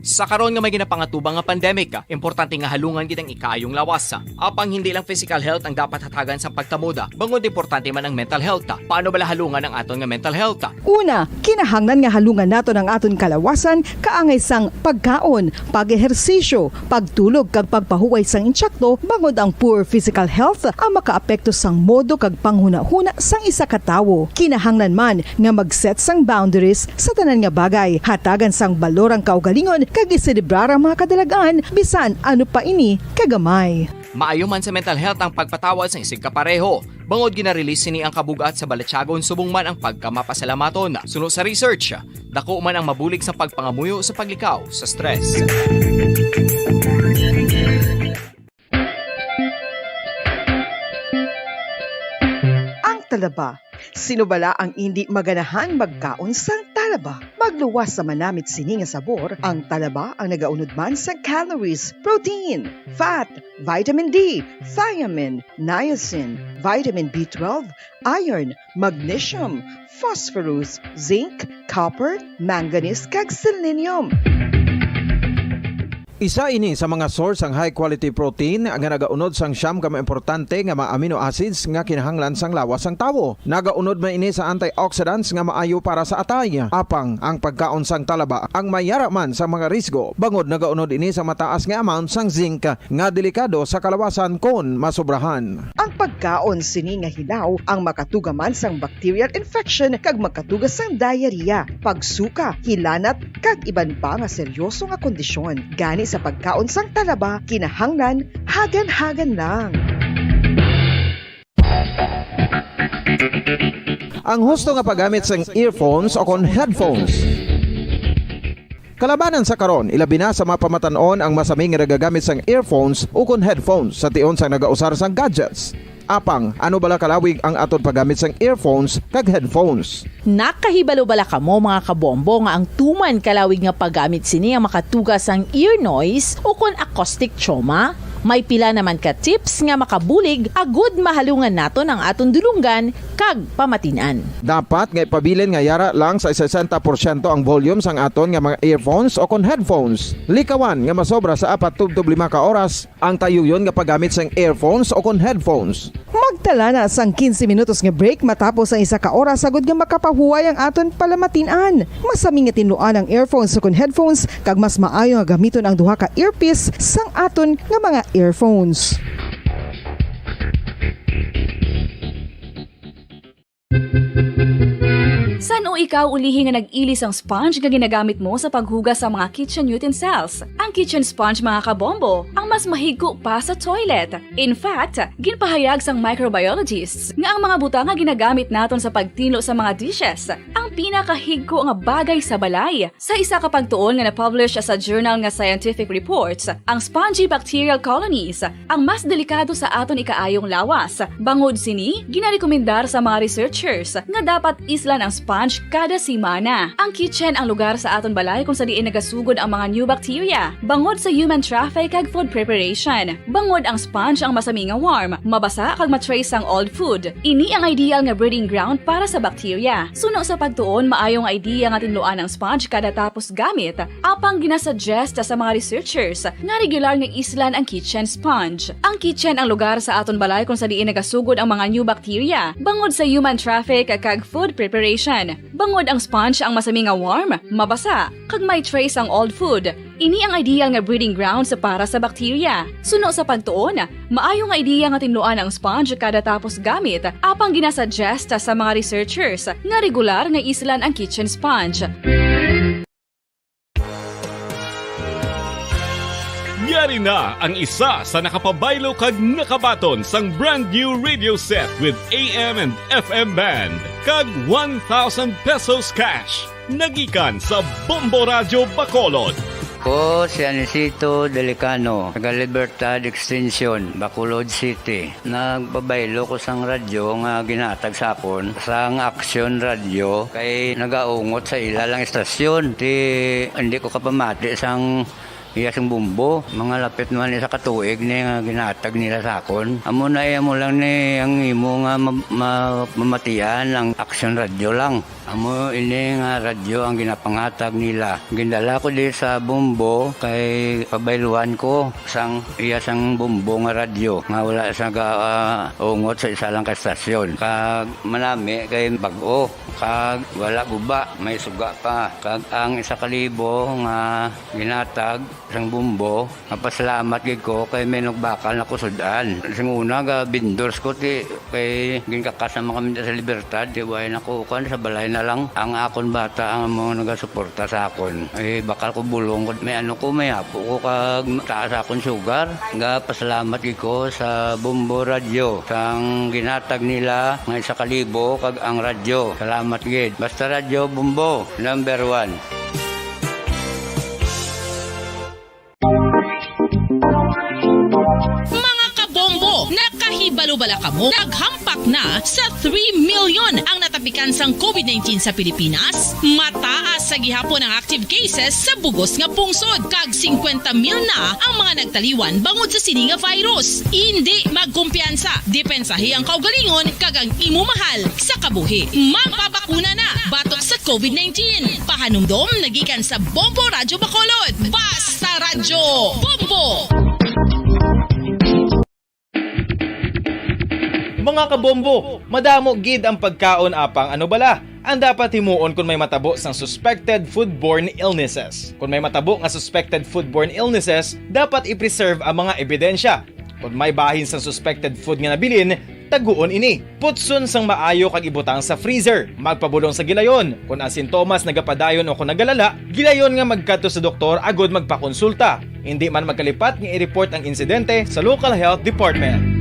Sa karon nga may ginapangatubang nga pandemic, importante nga halungan gid ang ikaayong lawas. Apang hindi lang physical health ang dapat hatagan sa pagtamod, bangod importante man ang mental health. Paano bala halungan ang aton nga mental health? Una, kinahanglan nga halungan naton ang aton kalawasan kaangay sang pagkaon, pag-ehersisyo, pagtulog kag pagpahuway sang intsakto, bangod ang poor physical health ang makaapekto sang modo kag panghunahuna sang isa ka tawo. Kinahanglan man nga mag-set sang boundaries sa tanan nga bagay, hatagan sang balor ang kaugalingon kag iselebrar ang mga kadalag-an bisan ano pa ini kagamay. Maayo man sa mental health ang pagpatawad sang isigkapareho. Bangod gina-release sini ang kabug-at sa balatyagon subong man ang pagkamapasalamaton. Suno sa research, dako man ang mabulig sa pagpangamuyo sa paglikaw sa stress. Ang talaba, sino bala ang indi maganahan magkaon sang Talaba, magluwas sa manamit sini nga sabor, ang talaba ang nagaunod man sang calories, protein, fat, vitamin D, thiamine, niacin, vitamin B twelve, iron, magnesium, phosphorus, zinc, copper, manganese, kag selenium. Isa ini sa mga source sang high quality protein nga nagaunod sang siyam ka mga importante nga mga amino acids nga kinahanglan sang lawas sang tawo. Nagaunod man ini sa antioxidants nga maayo para sa atay. Apang ang pagkaon sang talaba ang mayara man sa mga risgo, bangod nagaunod ini sa mataas nga amount sang zinc nga delikado sa kalawasan kon masobrahan. Ang pagkaon sini nga hilaw ang makatuga man sang bacterial infection kag makatuga sang diarrhea, pagsuka, hilanat, kag iban pa nga seryoso nga kondisyon. Gani sa pagkaon sang talaba, kinahanglan hagan-hagan lang. Ang husto nga paggamit sang earphones o kon headphones. Kalabanan sa karon, ilabi na sa mga pamatan-on ang masami nga nagagamit sang earphones ukon headphones sa tion sang nagausar sang gadgets. Apang, ano bala kalawig ang aton paggamit sang earphones kag headphones? Nakahibalo bala kamo, mga kabombo, nga ang tuman kalawig nga paggamit sini ang makatuga sang ear noise ukon acoustic trauma? May pila naman ka tips nga makabulig agud mahalungan naton ang aton dulonggan kag pamatin-an. Dapat nga ipabilin nga yara lang sa sesenta porsyento ang volume sang aton nga mga earphones o kon headphones. Likawan nga masobra sa apat tubtob lima ka oras ang tayuyon nga paggamit sang earphones o kon headphones. Magtala na sang quince minutos nga break matapos ang isa ka oras, agud nga makapahuway ang aton palamatin-an. Masami nga tinluan ang earphones o kon headphones, kag mas maayo nga gamiton ang duha ka earpiece sang aton nga mga earphones. San-o ikaw ulihi nga nag-ili sang sponge nga ginagamit mo sa paghugas sa mga kitchen utensils? Ang kitchen sponge, mga kabombo, ang mas mahigko pa sa toilet. In fact, ginpahayag sang microbiologists nga ang mga butang nga ginagamit naton sa pagtinlo sa mga dishes ang pinakahigko nga bagay sa balay. Sa isa ka pagtuon nga na-publish sa journal nga Scientific Reports, ang spongy bacterial colonies ang mas delikado sa aton ikaayong lawas. Bangod sini, ginarekomendar sa mga researchers nga dapat islan ang sponge kada semana. Ang kitchen ang lugar sa aton balay kung sa diin nagasugod ang mga new bacteria, bangod sa human traffic kag food preparation. Bangod ang sponge ang masami nga warm, mabasa kag ma-trace sang old food. Ini ang ideal nga breeding ground para sa bacteria. Suno sa pagtuon, maayo nga idea nga tinluan ang sponge kada tapos gamit. Apang ginasuggest sa mga researchers nga regular nga islan ang kitchen sponge. Ang kitchen ang lugar sa aton balay kung sa diin nagasugod ang mga new bacteria, bangod sa human traffic kag food preparation. Bangod ang sponge ang masami nga warm, mabasa, kag may trace ang old food, ini ang ideal nga breeding grounds para sa bacteria. Suno sa pagtuon, maayo nga idea nga tinluan ang sponge kada tapos gamit, apang ginasuggest sa mga researchers nga regular nga islan ang kitchen sponge. Yari na ang isa sa nakapabaylo kag nakabaton sang brand new radio set with A M and F M band kag one thousand pesos cash. Nagikan sa Bombo Radyo Bacolod. Ko si Anisito Delicano, taga Libertad Extension, Bacolod City. Nagpabaylo ko sang radyo nga ginatag sa akon sang Action Radio kay nagaungot sa ila lang istasyon. Ti, hindi ko kapamati sang iya sing bombo. Mga lapit naman isa ka tuig ni nga ginatag nila sa akon. Amo na iya mo lang ni ang imo nga ma-, ma-, mamatian ang Action Radio lang. Amo ini nga radyo ang ginapangatag nila. Gindala ko di sa Bombo kay pabayluhan ko sang iya sang Bombo nga radyo nga wala sa ga, ah, ungot sa isa lang ka estasyon. Kag manami kay bag-o, kag wala guba, may suga pa. Kag ang isa ka libo nga ginatag sang Bombo, mapasalamat gid ko kay may nagbakal na ko sud-an. Sing una, ga vendors ko, ti, kay ginkakas naman kami sa Libertad, ti, way na ko, kuwan, sa balay na lang. Ang akon bata ang amo nagasuporta sa akon. Eh, bakal ko bulong ko, may ano ko, may apo ko, kag taas akon sugar. Ga pasalamat gid ko sa Bombo Radyo, sang ginatag nila nga isa ka libo, kag ang radyo. Salamat gid. Basta Radyo Bombo, number one. Mga kabombo, nakahibalo bala kamo? Naghampak na sa three million ang nata- Pikan sang covid nineteen sa Pilipinas, mataas sa gihapon ang active cases sa bugos nga pungsod, kag singkwenta mil na ang mga nagtaliwan bangod sa sini nga virus. Indi magkumpiyansa, depensahi ang kaugalingon kag ang imo mahal sa kabuhi. Magpabakuna na batok sa covid nineteen. Pahanumdom nagikan sa Bombo Radyo Bacolod. Basta Radyo Bombo! Mga kabombo, madamo gid ang pagkaon apang ano bala ang dapat himuon kon may matabo sang suspected foodborne illnesses. Kon may matabo nga suspected foodborne illnesses, dapat i-preserve ang mga ebidensya. Kon may bahin sang suspected food nga nabilin, taguon ini. Putson sang maayo kag ibutang sa freezer. Magpabulong sa gilayon. Kon ang sintomas nagapadayon o kon nagalala, gilayon nga magkadto sa doktor agud magpakonsulta. Indi man magkalipat nga i-report ang insidente sa local health department.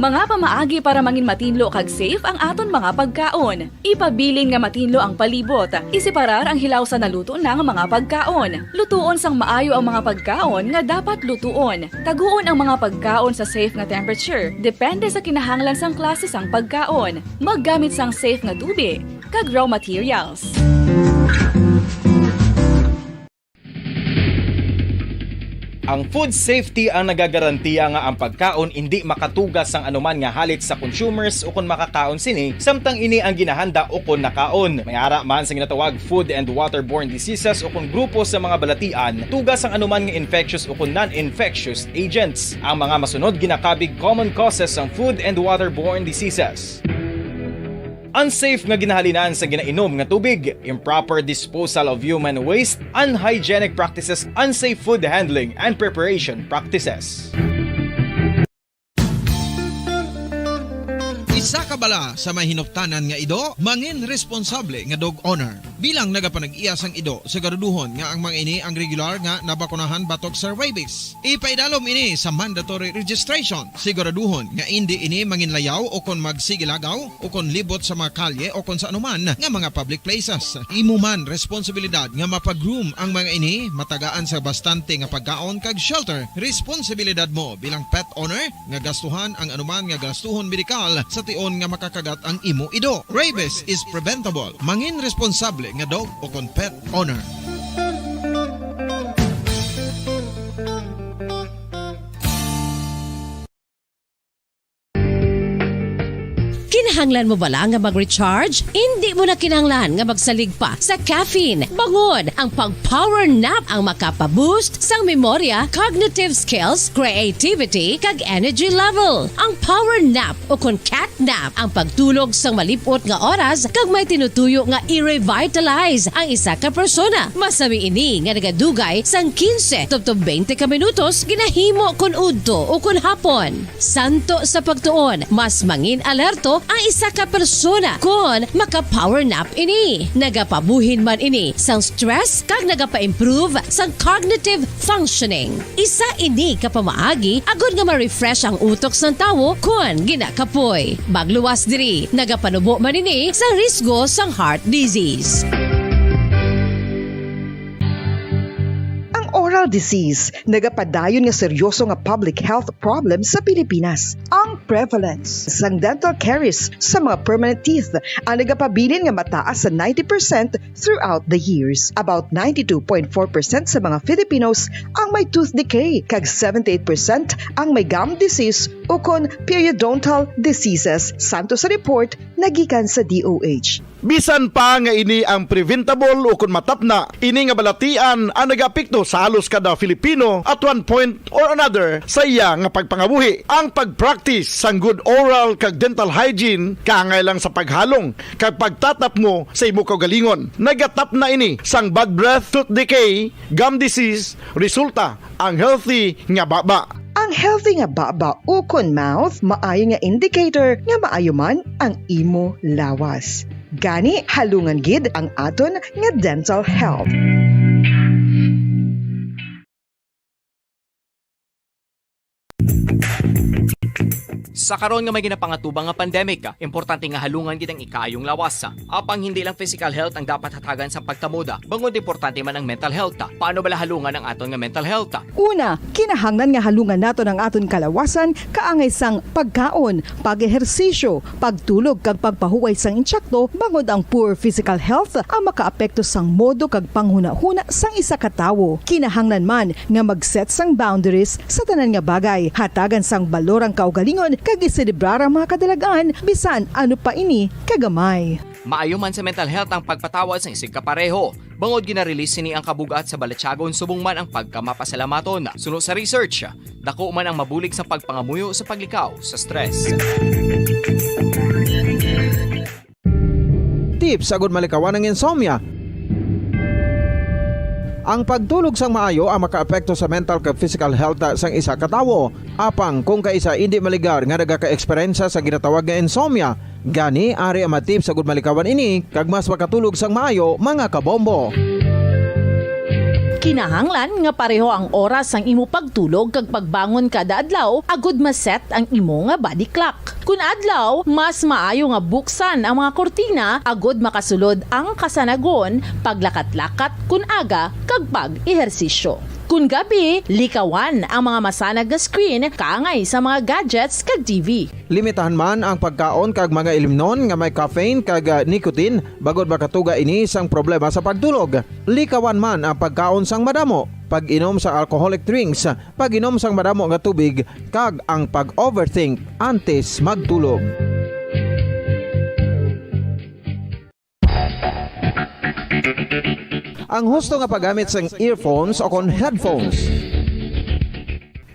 Mga pamaagi para mangin matinlo kag safe ang aton mga pagkaon. Ipabilin nga matinlo ang palibot. Iseparar ang hilaw sa naluto na nga mga pagkaon. Lutuon sang maayo ang mga pagkaon nga dapat lutuon. Taguon ang mga pagkaon sa safe nga temperature, depende sa kinahanglan sang klase sang pagkaon. Maggamit sang safe nga tubi kag raw materials. Ang food safety ang nagagarantiya nga ang pagkaon indi makatuga sang anuman nga halit sa consumers ukon makakaon sini, samtang ini ang ginahanda ukon nakaon. May ara man sa ginatawag food and waterborne diseases ukon grupo sa mga balatian, tuga sang anuman nga infectious ukon non-infectious agents. Ang mga masunod ginakabig common causes sang food and waterborne diseases. Unsafe nga ginahalinan sa ginainom nga tubig, improper disposal of human waste, unhygienic practices, unsafe food handling and preparation practices. Isa ka bala sa may hinuptanan nga ido, mangin responsable nga dog owner. Bilang nagapanag-iya sang ido, siguraduhon nga ang mga ini ang regular nga nabakunahan batok sa rabies. Ipaidalom ini sa mandatory registration. Siguraduhon nga indi ini manginlayaw o kon magsigilagaw o kon libot sa mga kalye o kon sa anuman nga mga public places. Imo man responsibilidad nga mapa-groom ang mga ini, matagaan sa bastante nga pagkaon kag shelter. Responsibilidad mo bilang pet owner nga gastuhan ang anuman nga gastuhon medikal sa tion nga makakagat ang imo ido. Rabies is preventable. Mangin responsable nga dog o kon pet owner. Kinahanglan mo bala nga mag-recharge? Indi mo na kinahanglan nga magsalig pa sa caffeine. Bangon, ang pag-power nap ang makapa-boost sang memorya, cognitive skills, creativity, kag energy level. Ang power nap o kon cat nap ang pagtulog sang malip-ot nga oras kag may tinutuyo nga i-revitalize ang isa ka persona. Masami ini nga nagadugay sang quince tubtob twenty ka minutos ginahimo kon udto o kon hapon. Santo sa pagtuon, mas mangin-alerto ang isa ka persona kon maka-power nap ini. Nagapabuhin man ini sang stress kag nagapa-improve sang cognitive functioning. Isa ini ka pamaagi agod nga ma-refresh ang utok sang tawo kon ginakapoy. Magluwas diri, nagapanubo man ini sang risgo sang heart disease. Ang oral disease nagapadayon nga seryoso nga public health problem sa Pilipinas. Ang prevalence sang dental caries sa mga permanent teeth ang nagapabilin nga mataas sa ninety percent throughout the years. About ninety-two point four percent sa mga Filipinos ang may tooth decay, kag seventy-eight percent ang may gum disease ukon periodontal diseases, santo sa report nagikan sa D O H. Bisan pa nga ini ang preventable ukon matapna, ini nga balatian ang nagaapekto sa halos kada Filipino at one point or another sa iya nga pagpangabuhi. Ang pag-practice sang good oral kag dental hygiene kaangay lang sa paghalong kag pagtatapmo sa imo kaugalingon. Nagatapna ini sang bad breath, tooth decay, gum disease, resulta ang healthy nga baba. Ang healthy nga baba ukon mouth maayo nga indicator nga maayo man ang imo lawas. Gani, halungan gid ang aton nga dental health. Sa karon nga may ginapangatubang nga pandemic, importante nga halungan gid ang ikaayong lawas. Apang hindi lang physical health ang dapat hatagan sa pagtamod, bangod importante man ang mental health. Paano bala halungan ang aton nga mental health? Una, kinahanglan nga halungan naton ang aton kalawasan kaangay sang pagkaon, pag-ehersisyo, pagtulog kag pagpahuway sang intsakto, bangod ang poor physical health ang makaapekto sang modo kag panghunahuna sang isa ka tawo. Kinahanglan man nga mag-set sang boundaries sa tanan nga bagay. Hatagan sang balor ang kaugalingon kag iselebrar ang mga kadalag-an, bisan ano pa ini kagamay. Maayo man sa mental health ang pagpatawad sang isigkapareho, bangod gina-release sini ang kabug-at sa balatyagon subong man ang pagkamapasalamaton. Suno sa research, dako man ang mabulig sa pagpangamuyo sa paglikaw sa stress. Tips agud malikawan ang insomnia. Ang pagtulog sang maayo ang makaapekto sa mental kag physical health sang isa ka tawo. Apang kung kaisa indi maligar nga nagaka-eksperyensya sa ginatawag nga insomnia, gani ari ang mga tips agud malikawan ini kag mas makatulog sang maayo, mga kabombo. Kinahanglan nga pareho ang oras sang imo pagtulog kag pagbangon kada adlaw agud ma-set ang imo nga body clock. Kun adlaw, mas maayo nga buksan ang mga kurtina agud makasulod ang kasanagon, paglakat-lakat kun aga, kag pag-ehersisyo. Kun gabi, likawan ang mga masanag nga screen kaangay sa mga gadgets kag T V. Limitahan man ang pagkaon kag mga ilimnon nga may caffeine kag, ah, nicotine, bangod makatuga ini sang problema sa pagtulog. Likawan man ang pagkaon sang madamo, pag-inom sa alcoholic drinks, pag-inom sang madamo nga tubig, kag ang pag-overthink antes magtulog. Ang husto nga paggamit sang earphones o kon headphones.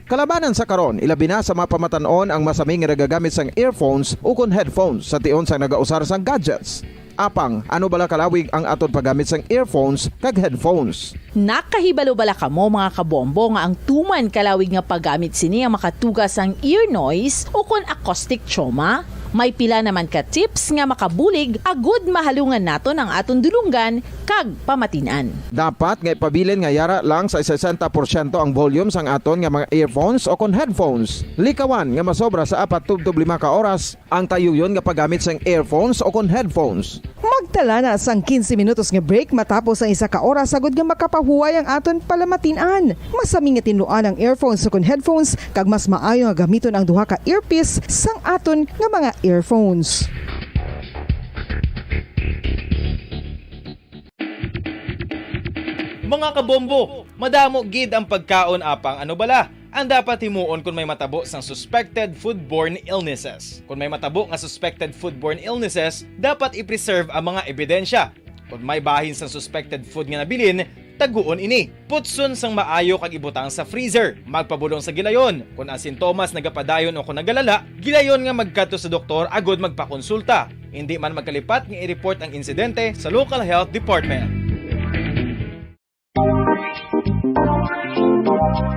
Kalabanan sa karon, ilabi na sa mga pamatan-on ang masami nga nagagamit sang earphones o kon headphones sa tion sang nagausar sang gadgets. Apang, ano bala kalawig ang aton paggamit sang earphones kag headphones? Nakahibalo bala kamo, mga kabombo, nga ang tuman kalawig nga paggamit sini ang makatuga sang ear noise o kon acoustic trauma? May pila naman ka tips nga makabulig agud mahalungan naton ang aton dulonggan kag pamatin-an. Dapat nga ipabilin nga yara lang sa sesenta porsyento ang volume sang aton nga mga earphones o kon headphones. Likawan nga masobra sa apat tubtob lima ka oras ang tayuyon nga paggamit sang earphones o kon headphones. Magtala na sang quince minutos nga break matapos ang isa ka oras, agud nga makapahuway ang aton palamatin-an. Masami nga tinluan ang earphones o kon headphones, kag mas maayo nga gamiton ang duha ka earpiece sang aton nga mga earphones. Mga kabombo, madamo gid ang pagkaon, apang ano bala ang dapat himuon kon may matabo sang suspected foodborne illnesses? Kon may matabo nga suspected foodborne illnesses, dapat i-preserve ang mga ebidensya. Kon may bahin sang suspected food nga nabilin, taguon ini. Putson sang maayo kag ibutang sa freezer. Magpabulong sa gilayon. Kon ang sintomas nagapadayon o kon nagalala, gilayon nga magkadto sa doktor agud magpakonsulta. Indi man magkalipat nga i-report ang insidente sa local health department.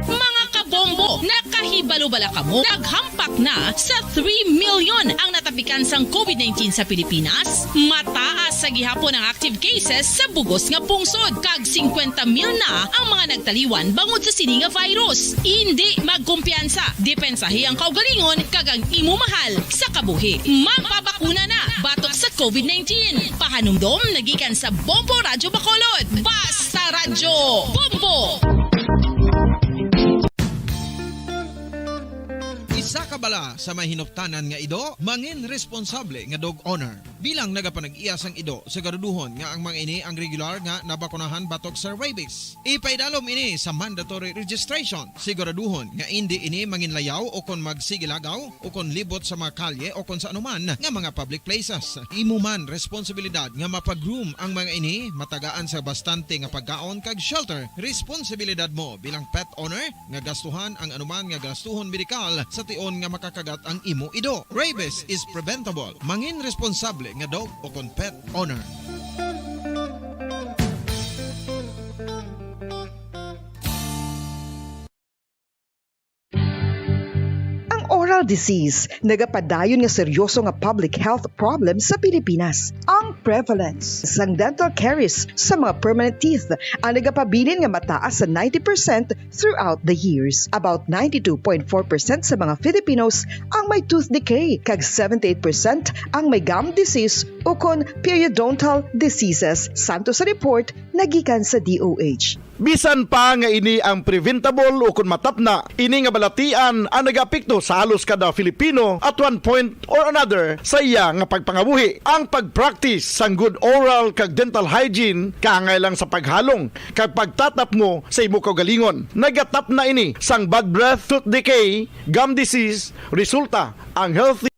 Mga kabombo, nakahibalo bala kamo? Naghampak na sa three million ang natapikan sang covid nineteen sa Pilipinas. Mataas sa gihapon ang active cases sa bugos nga pungsod, kag singkwenta mil na ang mga nagtaliwan bangod sa sini nga virus. Indi magkumpiyansa, depensahi ang kaugalingon kag ang imo mahal sa kabuhi. Magpabakuna na batok sa covid nineteen. Pahanumdom na gikan sa Bombo Radyo Bacolod. Basta Radyo Bombo! Isa ka bala sa may hinuptanan nga ido, mangin responsable nga dog owner. Bilang nagapanag-iya sang ido, siguraduhon nga ang mga ini ang regular nga nabakunahan batok sa rabies. Ipaidalom ini sa mandatory registration. Siguraduhon nga indi ini manginlayaw o kon magsigilagaw o kon libot sa mga kalye o kon sa anuman nga mga public places. Imo man responsibilidad nga mapa-groom ang mga ini, matagaan sa bastante nga pagkaon kag shelter. Responsibilidad mo bilang pet owner nga gastuhan ang anuman nga gastuhon medikal sa tion nga makakagat ang imo ido. Rabies is preventable. Mangin responsable nga dog o kon pet owner. Ang oral disease, nagapadayon nga seryoso nga public health problem sa Pilipinas. Ang prevalence sang dental caries sa mga permanent teeth ang nagapabilin nga mataas sa ninety percent throughout the years. About ninety-two point four percent sa mga Filipinos ang may tooth decay, kag seventy-eight percent ang may gum disease ukon periodontal diseases, santo sa report nga gikan sa D O H. Bisan pa nga ini ang preventable ukon matapna, ini nga balatian ang nagaapekto sa halos kada Filipino at one point or another sa iya nga pagpangabuhi. Ang pag-practice sang good oral kag dental hygiene kaangay lang sa paghalong kag pagtatapmo sa imo kaugalingon. Nagatapna ini sang bad breath, tooth decay, gum disease, resulta ang healthy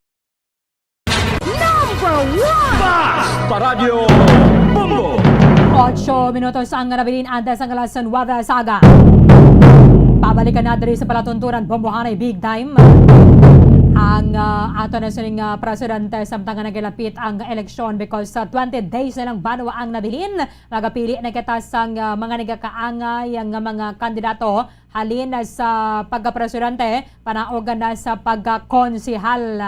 Number one! Basta Radyo Bombo! Ocho minutos ang nabilin antes ang alas nuwebe sa aga. Pabalikan na diri sa palatuntunan, Bombohanay Big Time. Ang, ah, ato na sining, ah, presidente, samtang nga nagilapit ang eleksyon, because sa twenty days na lang banwa ang nabilin, magapili na kita sang, ah, mga nagakaangay nga mga kandidato halin na sa pagkapresidente, panaog na sa pagkakonsehal.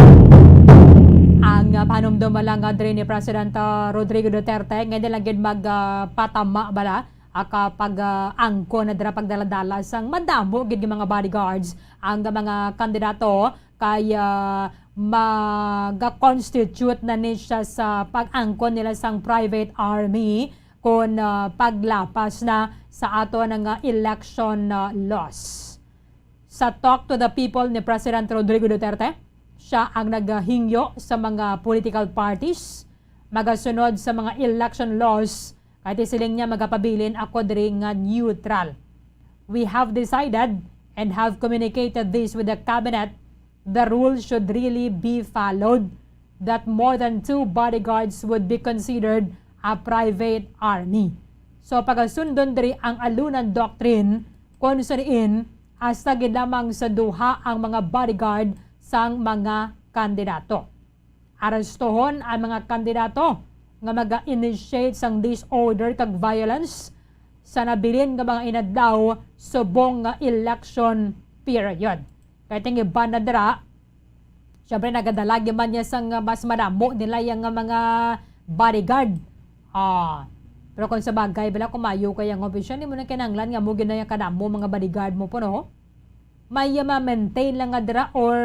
Ang panumdum lang nga diri ni President, ah, Rodrigo Duterte, nga hindi lang gid mag, ah, patama bala, ah, ka pag, ah, angkon na dira pagdaladala sang madamo gid nga mga bodyguards ang mga kandidato, kay, ah, mag-constitute na ni siya sa pag-angkon nila sang private army kon, ah, paglapas na sa ato nga election, ah, laws. Sa Talk to the People ni President Rodrigo Duterte, siya ang naghingyo sa mga political parties magasunod sa mga election laws, kay siling niya, magapabilin ako diri nga neutral. We have decided and have communicated this with the cabinet. The rule should really be followed that more than two bodyguards would be considered a private army. So, pagasundon diri ang alunan doctrine, kung sa diin hasta gid lamang sa duha ang mga bodyguard sang mga kandidato. Arestohon ang mga kandidato nga maga-initiate sang disorder kag violence sa nabilin nga mga inadlaw subong nga election period. Kay ting iban na dira, syempre, nagadala gid man niya sang mas madamo nila yang nga mga bodyguard. Ah, pero kung sa bagay, bala, kung maayo kay ang opisyal, di mo na kinahanglan nga mo gid na yung kadamo mga bodyguard mo po, no? May, ah, ma-maintain lang nga dira, or,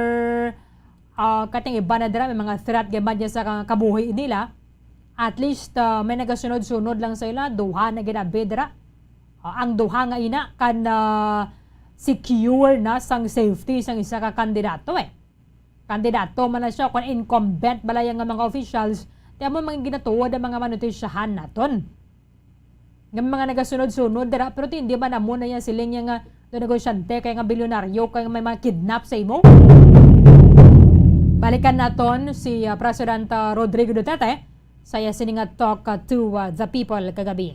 ah, kating iba na dira, may mga threat gid man niya sa ka-, kabuhi nila. At least, ah, may nagasunod-sunod lang sa ila, duha na ginabi dira. Ah, ang duha nga ina kan, ah, secure na sang safety sang isa ka kandidato, eh. Kandidato man na siya, kung incumbent bala yang nga mga officials, ti amo mga ginatuod ang mga manutisyahan naton. Nga mga nagasunod-sunod dira, pero ti hindi man amo na yan siling niya nga do negosyante, kay nga bilyonaryo, kay nga may mga kidnap sa imo. Balikan naton si, ah, President, ah, Rodrigo Duterte sa iya sini nga Talk, ah, to, ah, the People kagabi.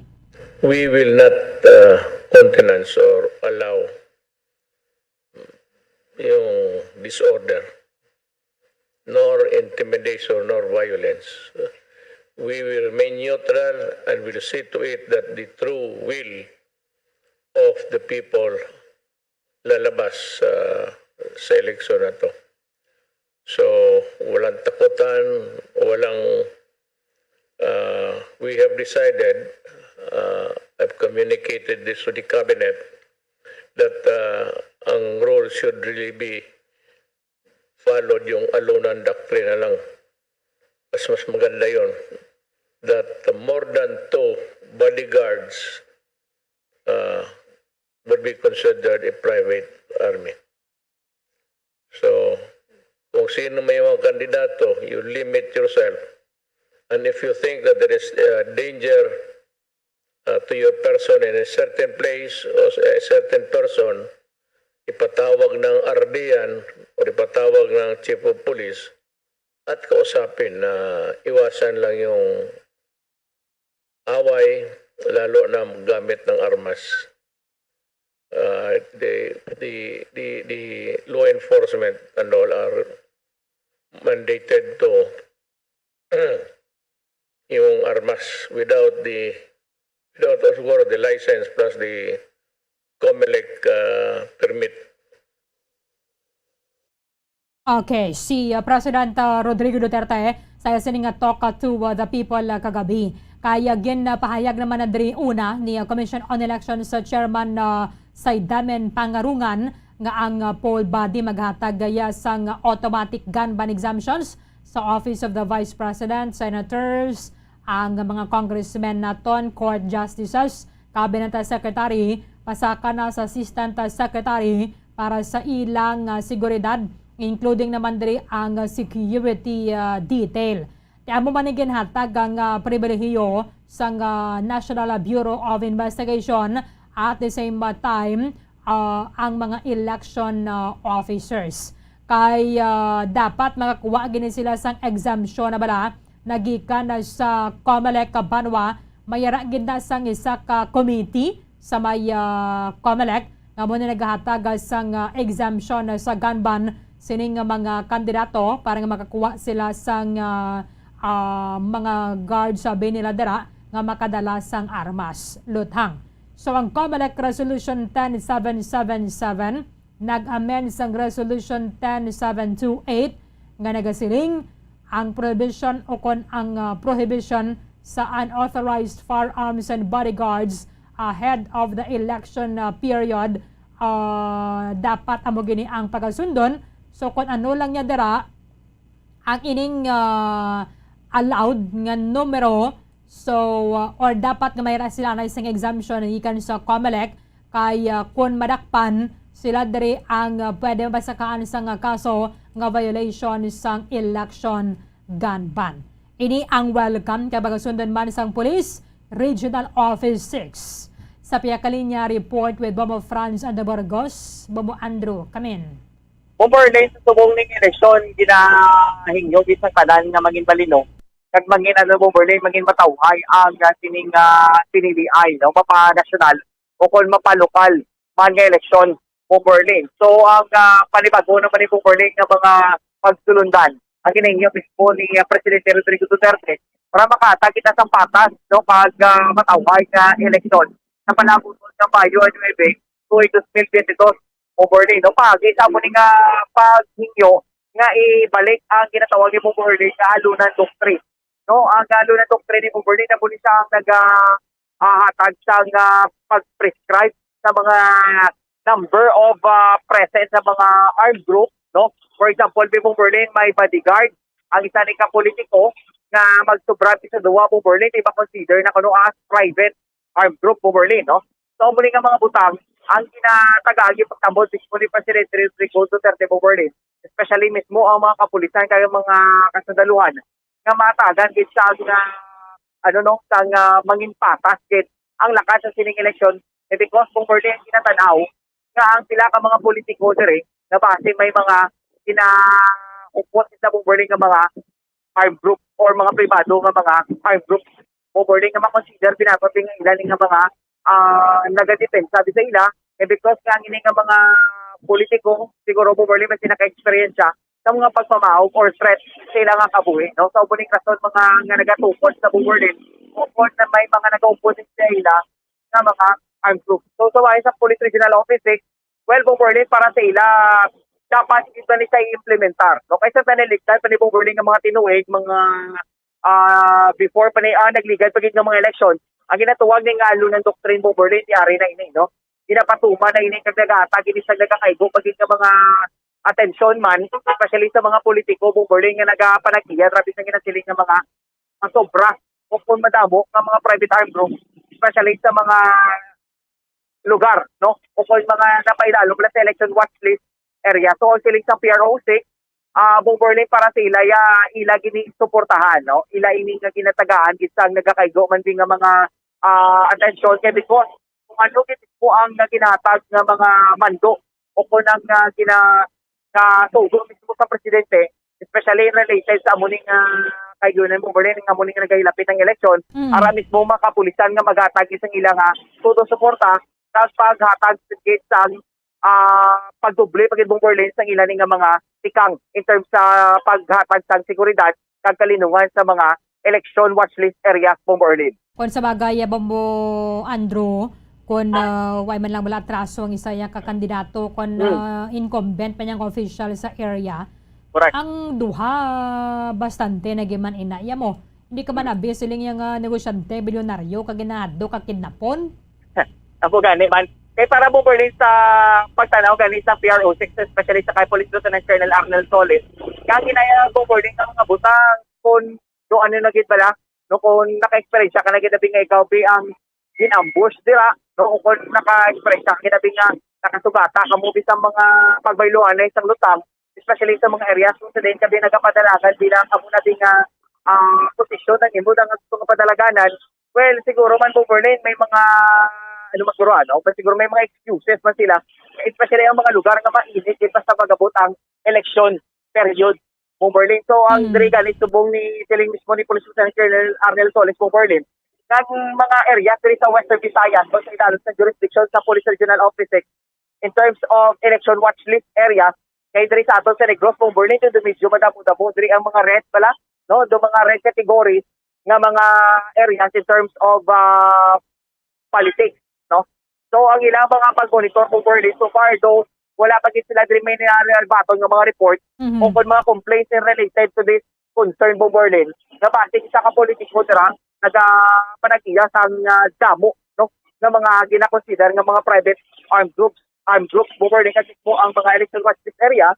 We will not, uh, countenance or allow yung disorder, nor intimidation, nor violence. We will remain neutral and will see to it that the true will of the people lalabas, uh, sa eleksyon na to. So, walang takutan, walang, uh, we have decided, uh, I've communicated this to the cabinet, that, uh, ang rule should really be followed, yung alunan doctrine na lang. Mas, mas maganda yun. That more than two bodyguards, uh, would be considered a private army. So, kung sino may mga kandidato, you limit yourself. And if you think that there is a danger, uh, to your person in a certain place o sa a certain person, ipatawag ng R D yan o ipatawag ng chief of police at kausapin na iwasan lang yung away, lalo na gamit ng armas. Uh, the, the, the, the law enforcement and all are mandated to yung armas without the, without, of course, the license plus the COMELEC, uh, permit. Okay, si, uh, President, uh, Rodrigo Duterte sa iya sini nga Talk, uh, to, uh, the People, uh, kagabi. Kay, uh, ginpahayag naman na diri una ni, uh, Commission on Elections, uh, Chairman, uh, Saydamen Pangarungan nga ang, uh, poll body maghatag gaya sang automatic gun ban exemptions sa Office of the Vice President, Senators, ang mga congressmen naton, court justices, cabinet secretary, pasaka na sa assistant secretary para sa ilang, ah, seguridad, including naman diri ang, ah, security, ah, detail. Kaya amo man ang ginhatag ang, ah, pribilehiyo sang, ah, National Bureau of Investigation at the same time, ah, ang mga election, ah, officers. Kay, ah, dapat makakuha gini sila sang exemption na bala nagikan na sa Comelec Banwa, may ara gid na sang isa ka committee sa may, ah, Comelec nga amo na nagahatag sang, ah, exemption sa gun ban sining mga kandidato para nga makakuha sila sang, ah, ah, mga guard sa nila dira nga makadala sang armas. Luthang. So, ang Comelec Resolution ten seven seven seven nag-amend sang Resolution ten seven two eight nga nagasiling, ang prohibition o kon ang, ah, prohibition sa unauthorized firearms and bodyguards ahead of the election, ah, period, ah, dapat amo gini ang pagasundon. So, kung ano lang niya dira ang ining, ah, allowed nga numero, so, ah, or dapat nga may ra sila na isang exemption gikan sa Comelec, kay, ah, kun madakpan sila diri ang, ah, pwede mapasakaan sang, ah, kaso nga violation sang election gun ban. Ini ang welcome kay pagasundon man sang Police Regional Office six. Sa pihak ka linya, report with Bombo Franz and Burgos. Bombo Andrew, come in. Bombo Arlene, sa subong ning eleksyon, ginahingyo gid sang tanan nga mangin malino kag mangin, ano, Bombo Arlene, mangin matawhay ang, ah, sining, ah, piniliay, no, mapa-nasyonal o kon mapalokal man nga eleksyon, Bombo Arlene. So, ang, ah, panibago naman ni Bombo Arlene nga mga pagsulundan, ang ginahingyo mismo ni, ah, Presidente Rodrigo Duterte para makahatag kita sang patas, no, kag, ah, matawhay nga eleksyon sa panahon sa Mayo nuebe, tuig dos mil biyente dos, Bombo Arlene, no? Paagi sa amo ni nga paghingyo nga ibalik ang ginatawag ni Bombo Arlene nga Alunan Doctrine, no? Ang Alunan Doctrine ni Bombo Arlene, amo ni siya ang naga, ah, hatag sang, ah, pag-prescribe sa mga number of, ah, presence sa mga armed group, no? For example, ni Bombo Arlene, may bodyguard ang isa ni ka politiko nga magsobra sa duwa, Bombo Arlene, di ba consider na kuno as private armed group, Bombo Arlene, no? So, muli nga mga butang, ang ginatagaan pagtambal mismo ni Presidente Rodrigo Duterte, Bombo Arlene, especially mismo ang mga kapulisan kag mga kasundaluhan nga matagan gid sa nga, ano, no, sa nga mangin patas gid ang lakas sa sining eleksyon. Eh, because, Bombo Arlene, ang ginatanaw nga ang pila ka mga politiko diri nga base may mga ginaupos sa, Bombo Arlene, nga mga armed group or mga pribado nga mga armed group, Bombo Arlene, nga makonsider binato nga ila ni nga mga, ah, nagadepensa di sa ila, eh, because nga ang ini nga mga politiko siguro, Bombo Arlene, mas naka-eksperyensya sa mga pagpamaog or threat sa ila nga kabuhi, no? Sa ubuning rason, mga nga nagatukod sa, Bombo Arlene, o kung na may mga nag-oppose sa ila nga mga armed group. So, sa wala sa Police Regional Office six, well, Bombo Arlene, para sa ila, dapat ito ni siya i-implementar, no? Kaysa sa naliktad pa ni, Bombo Arlene, nga mga tinuig, mga, ah, before pa ni, ah, nagligad pa gid nga mga eleksyon, ang ginatuwag ni nga Alunan Doctrine, Bombo Arlene, ti ari na ini, no? Ginapatuman na ini kag nagahatag ini sa nagakaigo pa gid nga mga atensyon man, especially sa mga politiko, Bombo Arlene, nga nagapanag-iya, grabe sa ginasiling nga mga masobra o kung madamo nga mga private armed group, especially sa mga lugar, no? O kung mga napailalom lang sa election watch list area. So, ang siling sa P R O six, ah, Bombo Arlene, para sa ila, ya, ila gini suportahan, no? Ila ini nga ginatagaan gid sang nagakaigo man din nga mga, ah, atensyon kay because kung ano gid po ang nga ginatag nga mga mando o kung ang, ah, gina-, nga tugo mismo sa presidente, especially related sa amo ning, ah, kayunan, Bombo Arlene, nga amo ning nagahilapit ang eleksyon, Mm. para mismo makapulisan nga maghatag sang ila nga todo suporta sa paghatag sa, ah, pagdoble pa gid, Bombo Arlene, sang ila ni nga mga tikang in terms sa paghatag sang seguridad kag kalinungan sa mga election watch list areas, Bombo Arlene. Kung sa bagay, ah, Bombo Andrew, kung, ah, way man lang wala atraso ang isa niya ka kandidato, kung, Mm. ah, incumbent pa niyang official sa area, Correct. Ang duha, bastante na giman ina. Iya mo, hindi ka man abi siling iya nga negosyante, bilyonaryo, kag ginahadlok kag kidnapon? Ako gani man. Kay para, Bomberlin, sa pagtanaw gani sa P R O six, especially sa kay Police Lieutenant Colonel Arnel Solis, kang ginaya, Bomberlin, ang mga butang kung do ano na gid bala, no, kung naka-eksperyensya ka na gid abi nga ikaw bi ang gin-ambush dira, no, o kung naka-eksperyensya ka gid abi nga nakasugata ka mo bisan mga pagbayluan na isang lutang, especially sa mga areas kung sa din ka bi nagapadalagan bilang amo na bi nga ah, posisyon ang imo nga gusto nga padalaganan. Well, siguro man, Bomberlin, may mga ano man siguro, ano, may siguro may mga excuses man sila, especially ang mga lugar nga mainit gid basta pag-abot ang election period, Bomberlin. So ang Mm. diri gani subong ni siling mismo ni Police Lieutenant Colonel Arnel Solis, Bomberlin, kag mga area diri sa Western Visayas, kung sa idalom sa jurisdiction sa Police Regional Office six, in terms of election watch list areas, kay diri sa aton sa Negros, Bomberlin, do medyo madamo-damo diri ang mga red pala, no? Do mga red categories nga mga areas in terms of ah, politics, no? So ang ilang mga pag-monitor, Bomberlin, so far though, wala pa gid sila diri may nilalabaton nga mga report Mhm. o kung mga complaints in related to this concern, Bomberlin, nga base sa ka politiko dira nagapanag-iya sang ah, damo, no, nga mga ginakonsider nga mga private armed groups, armed groups, Bomberlin, kasi po ang mga election watch list area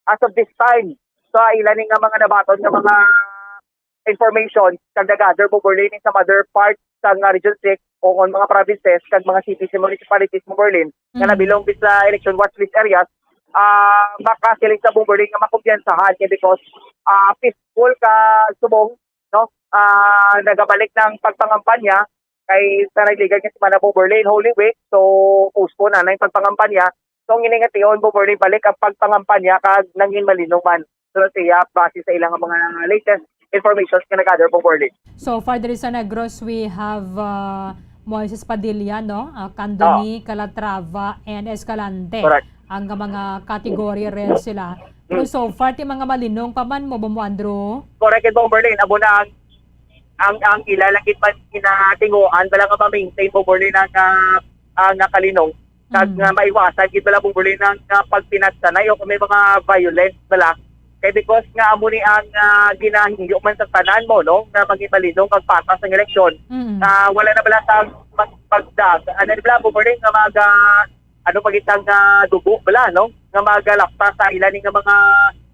as of this time. So ila ni nga mga nabaton nga mga information kag nag-gather, Bomberlin, sa other parts sa nga Region six o on mga provinces kag mga cities and municipalities, Bomberlin, nga Mm. nabilong sa election watch list areas, ah, baka sila sa, Bomberlin, nga makumpiyansahan kay because ah, peaceful ka subong, no? Ah, nagabalik ng pagpangampanya kay sa nagligad nga semana, Bomberlin, Holy Week, so postpone na na yung pagpangampanya. So ang ini nga tion, Bomberlin, balik ang pagpangampanya kag nangin malinong man. So siya, base sa ilang mga latest informations nga nag-gather, Bomberlin. So far diri sa Negros, we have uh, Moises Padilla, no? Uh, Candoni, Calatrava, and Escalante. Correct. Ang mga category red sila. Pero so far, ti mga malinong pa man mo, Bombo Andrew? Correct, Bomberlin. Amo na ang ang ang ila lang gid man ginatinguan bala nga ma-maintain, Bomberlin, ang ah, ang ah, kalinong kag Mm. nga maiwasan gid bala, Bomberlin, ang ah, pagpinagsanay o kung may mga violence bala. Kay because nga amo ni ang ah, ginahingyo man sa tanan mo, no, nga maging malinong kag patas ang eleksyon. Mm. Ah, wala na bala sa mag- pagdag ano bala, Bomberlin, nga mag ah, ano pagitang nga dugo bala, no, nga magalapta sa ila ni nga mga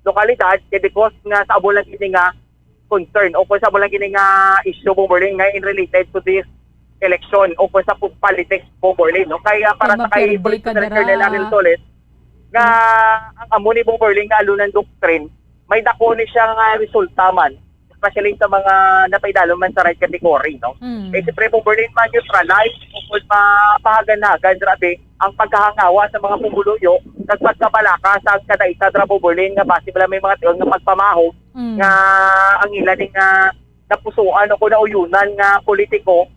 lokalidad, kay because nga sa amo lang ini nga concern o kung sa amo lang ini nga issue, Bomberlin, nga in related to this election o kung sa pu- politics, Bomberlin, no? Kaya para Kay sa kay mapirde ka President dira. Colonel Arnel Solis, nga ang amo ni, Bomberlin, nga alunan doctrine, may dako ni siya nga resulta man, especially sa mga napaidalom man sa red category, no? Mm. Eh, siyempre, Bomberlin, ma-neutralize o kung mapahagan-hagan, grabe, ang pagkahangawa sa mga pumuluyo kag pagkabalaka sa kada isa dira, Bomberlin, nga base bala may mga tion nga pagpamahog Mm. nga ang ila ni nga napusuan o kung nauyunan nga politiko,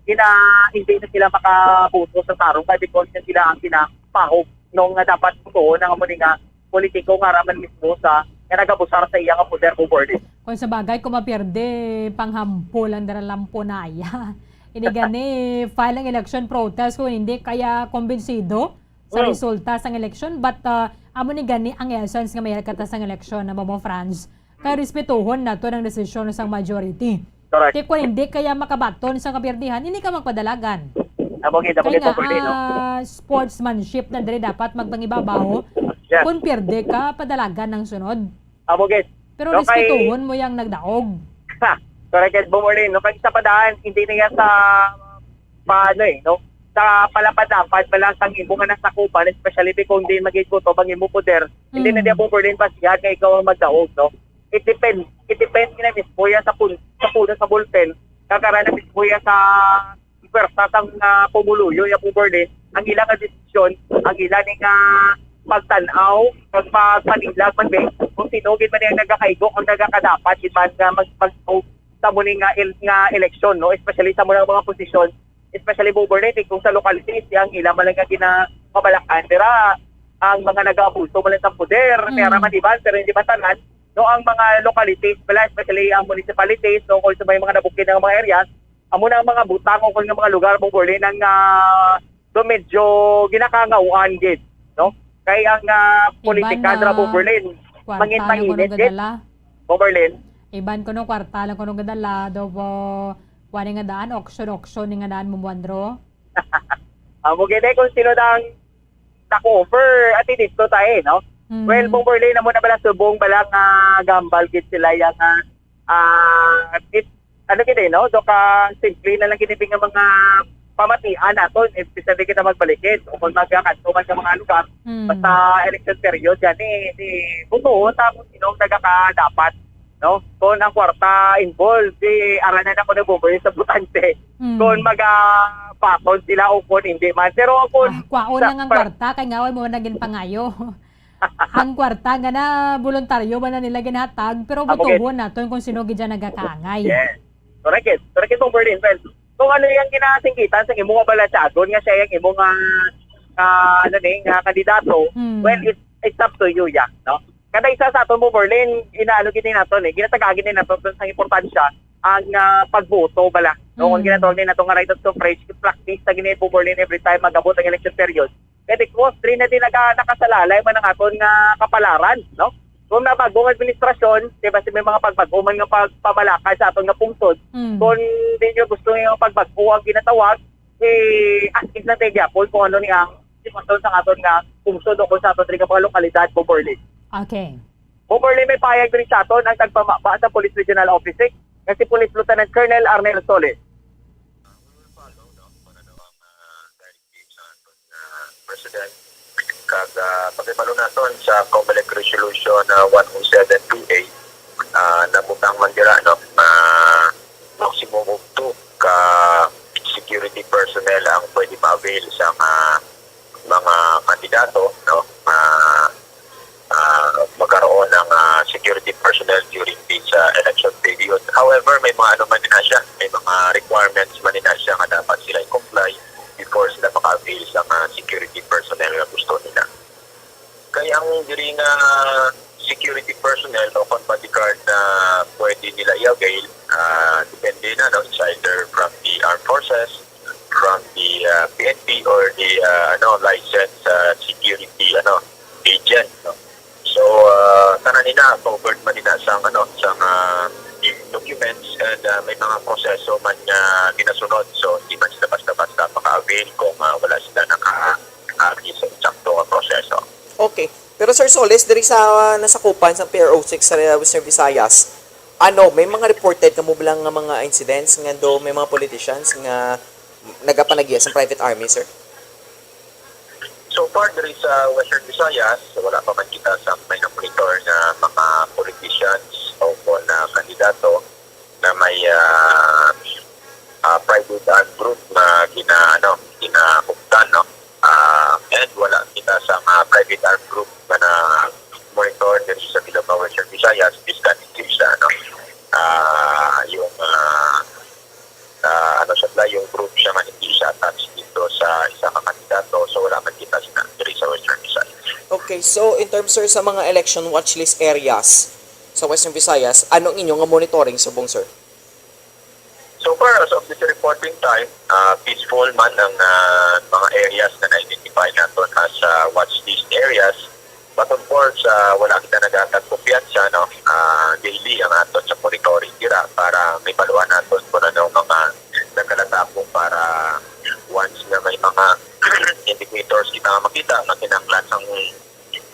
gina hindi na sila makaboto sa tarong kay because nga sila ang ginapahog, no, nga dapat botohon ang amo ni nga politiko nga ara man mismo sa nga nagabusar sa iya nga poder, Bomberlin. Kung sa bagay, kung mapierde, panghampol ang daralampunaya. Ini gani, file ang election protest kung hindi kaya kumbinsido sa Mm. resulta sang eleksyon. But uh, amo ni gani ang essence nga may kata sang eleksyon na, Bombo Franz. Kay respetuhon nato ang desisyon sang majority. Correct. Kay kung hindi kaya makabaton sa kapirdihan, hindi ka magpadalagan. Amo gid, amo Kaya gid, nga, Bomberlin, no? ah, sportsmanship na diri dapat magpangibabaw. Yeah. Kung pierde ka, padalagan ang sunod. Amo gid. Pero Okay. respetuhon mo yang nagdaog. Ha, correct, Bomberlin, no? Kag sa padaan, hindi na yan sa paano eh, no? Sa palapad-lapad pa lang sang imo nga nasakupan, especially kung di magigutom ang imo poder, hindi na Mm. niya, Bomberlin, basihan nga ikaw ang magdaog, no? It depend, it depend na mismo yan sa pun sa puno sa bulpen. Kagara na mismo yan sa pwersa sang ah, pumuluyo, yung Bomberlin, ang ila nga desisyon, ang ila ni nga pagtan-aw, kag pagpanilag man, be, kung sino gid man yung nagakaigo, ang nagakadapat gid man nga mag, mag, sa muni nga, el, nga eleksyon, no? Especially sa muna mga posisyon, especially, Bomberlin, kung sa localities, ang ila man lang nga ginakabalakan, pero ang mga nag-aabuso man lang sa poder, Mm. pera man iban, pero hindi man tanan, no, ang mga localities pala, especially ang municipalities, no, also may mga nabukid nga mga areas, amo na ang mga butang o kung nga mga lugar, Bomberlin, ang ah, do medyo ginakangawaan gid, no? Kay ang ah, Iban politika na dira, Bomberlin, Kwarta lang kuno gadala. Bomberlin. Iban kuno kwarta lang kuno gadala, do po, wani nga daan, auction, auction ni nga daan mo, Juan Ro. Amo gid eh, kung sino dang naka-offer, ati dito tayo, no? Mm. Well, Bomberlin, amo na bala subong bala nga gambal gid sila yang, ah, ah, it, ano gid eh, no? Do ka simple na lang gid nga mga pamatian naton, especially kita magbalikid o kung magkakanto man sa mga lugar, mm, basta election period, yan eh, di, buto, tapos sino ang nagakadapat, no? Kung ang kwarta involved, di, aranan ako na Bomberlin sa botante. Mm. Kung magapaton sila o kung hindi man. Pero kung ah, kwaon sa lang ang par- kwarta, kay nga way mo naging pangayo. Ang kwarta nga na voluntaryo man na nila ginhatag, pero amo gid, butuhon naton kung sino gid dyan nagakaangay. Yes. Correct it. Correct it, Bomberlin. Well, kung ano yung ginasinggitan sa imo nga balasyagon nga siya yung imo nga, nga, ano ni, nga kandidato, hmm, well, it's, it's up to you, yeah, no? Kada isa sa aton, Bomberlin, inaano gini naton eh, ginatagaan gini naton sa importansya ang, ah, pagboto bala. No, kung, hmm, ginatawag ni nato nga right of suffrage, i-practice na gini, Bomberlin, every time mag-abot ang election period. Kay because diri na din naga-, nakasalalay man ang aton nga kapalaran, no? Kung na bagong administrasyon, di ba, si may mga pagbago man nga pagpamalakay sa aton nga pungsod, mm, kung di nyo gusto nga pagbago ang ginatawag, eh, as is na tayo gyapon kung ano ni ang sitwasyon sa aton nga pungsod o kung sa aton rin nga mga lokalidad, Bomberlin. Okay. Bomberlin, may payag diri sa aton ang tagpamaba sa Police Regional Office six, nga si Police Lieutenant Colonel Arnel Solis. We will follow, no, kung ano ang, ah, directive sa aton, ah, President. Kag, ah, pagkabalo naton sa Comelec Resolution, ah, one oh seven two eight, ah, nabutang man dira, no, ah, maximum of two ka security personnel ang pwede ma-avail sa mga, mga kandidato, no, ah, ah, magkaroon ng, ah, security personnel during this, ah, election period. However, may mga ano man din na siya, may mga requirements man din na siya nga dapat sila i-comply before sila maka-avail sa mga security personnel nga gusto nila. Kaya ang diri nga security personnel o kon bodyguard na pwede nila i-avail, ah, depende na, no? It's either from the armed forces, from the, ah, P N P or the, ah, ano, licensed, ah, security, ano, agent, no? So, ah, tanan nila covered man nila sa, ano, sa, ah, documents and, ah, may mga proseso man nga ginasunod. So, hindi man sila basta-basta maka-avail kung, ah, wala sila naka-, ah, sa eksakto nga proseso. Okay. Pero, Sir Solis, diri sa, ah, nasakupan sa P R O six sa Western Visayas, ano, may mga reported kamo ba lang nga mga incidents nga do may mga politicians nga nagapanagya sa private army, sir? So far, diri sa Western Visayas, wala pa man kita sa may na-monitor nga mga politicians o kon, ah, kandidato na may, ah, ah, private armed group nga gina-, ano, ginahuptan, no? Ah, and wala kita sa mga private armed group nga na-monitor diri sa Bilog, Western Visayas, biskan hindi siya, ano, ah, yung, ah, ah, ano siya, yung group siya nga hindi siya attached dito sa isa ka kandidato, so wala man kita sina diri sa Western Visayas. Okay, so in terms, sir, sa mga election watch list areas sa Western Visayas, ano ang inyo nga monitoring subong, sir? So far, as of this reporting time, ah, peaceful man ang, ah, mga areas na na-identify naton as, ah, watch list areas. But of course, ah, wala kita naghatag kumpiyansa, no? Ah, daily ang aton sa monitoring dira para mahibaluan naton kung ano ang mga nagkalatakong para once nga may mga indicators kita nga makita nga kinahanglan sang,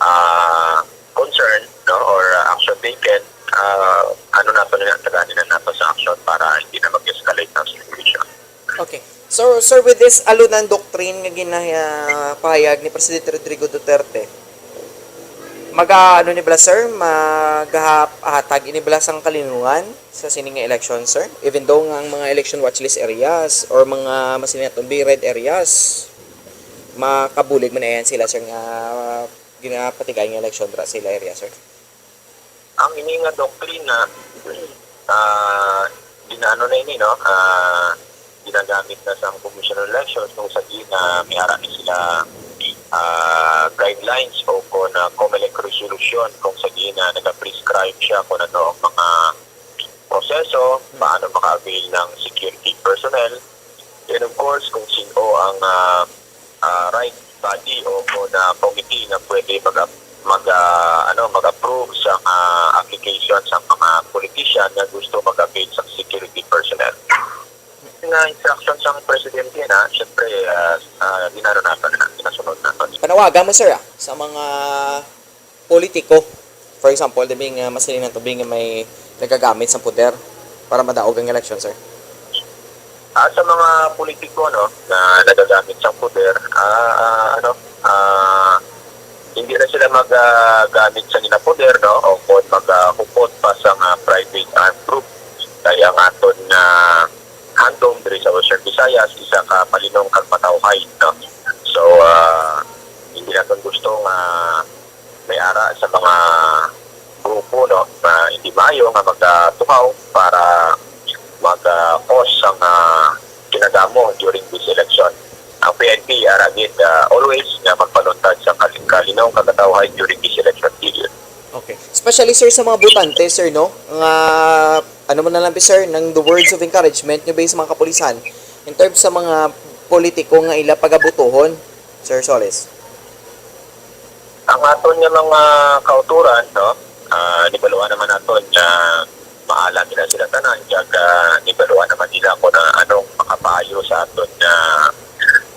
ah, concern, no, or, ah, action taken, ah, ano nato na, tagani na nato sa action para hindi na mag-escalate ang situation. Okay. So, sir, with this alunan doctrine nga ginapahayag ni Presidente Rodrigo Duterte, maga-, ano ni bala, sir? Magahatag ini bala sang kalinungan sa sini nga election, sir? Even though nga ang mga election watch list areas or mga masinat red areas, makabulig man ayan sila, sir, nga ginapatigayon nga election dira sa ila area, sir? Ang ini nga doktrina, ah, ginaano na ini, no? Ah, ginagamit na sa Commission on Elections kung sa diin na may ara na sila, ah, guidelines o kung, ah, Comelec resolution kung sa diin na nag-prescribe siya kung ano ang mga proseso, paano maka-avail ng security personnel, and of course, kung sino ang, ah, ah, right body o kung na committee na pwede mag-, mag, ah, ano, mag-approve sa, ah, application sa mga politician nga gusto mag-avail sa security personnel. Nga instruction sang presidente na, siyempre, ah, ah, ginaro naton na, ginasunod naton. Panawagan mo, sir, ah, sa mga politiko, for example, di ba, nga masiling nato, di ba, nga may nagagamit sa poder para madaog ang eleksyon, sir? Ah, sa mga politiko, no, na nagagamit sa poder, ah, ah, ano, ah, hindi na sila magagamit sa nila poder, no, o kung magahupot pa sa nga private armed group. Kaya ang aton nga handom diri sa Western Visayas, isa ka malinong kag matawhay, no? So, ah, hindi naton gusto nga may ara sa mga grupo, no, na hindi maayo nga magatuhaw para mag-cause sang, ah, kinadamo during this election. Ang P N P ara gid, ah, always nga magpaluntad sa kal-, kalinong kagatawhay during this election period. Okay. Especially, sir, sa mga botante, sir, no? Nga, ano mo na lang, sir, ng the words of encouragement nyo ba sa mga kapulisan in terms sa mga politiko nga ila pagabutuhon, Sir Solis? Ang aton nga mga kauturan, no? Ah, nibaluan naman naton nga maalam nila sila tanan, kag, ah, nibaluan naman nila kung na anong makapayo sa aton nga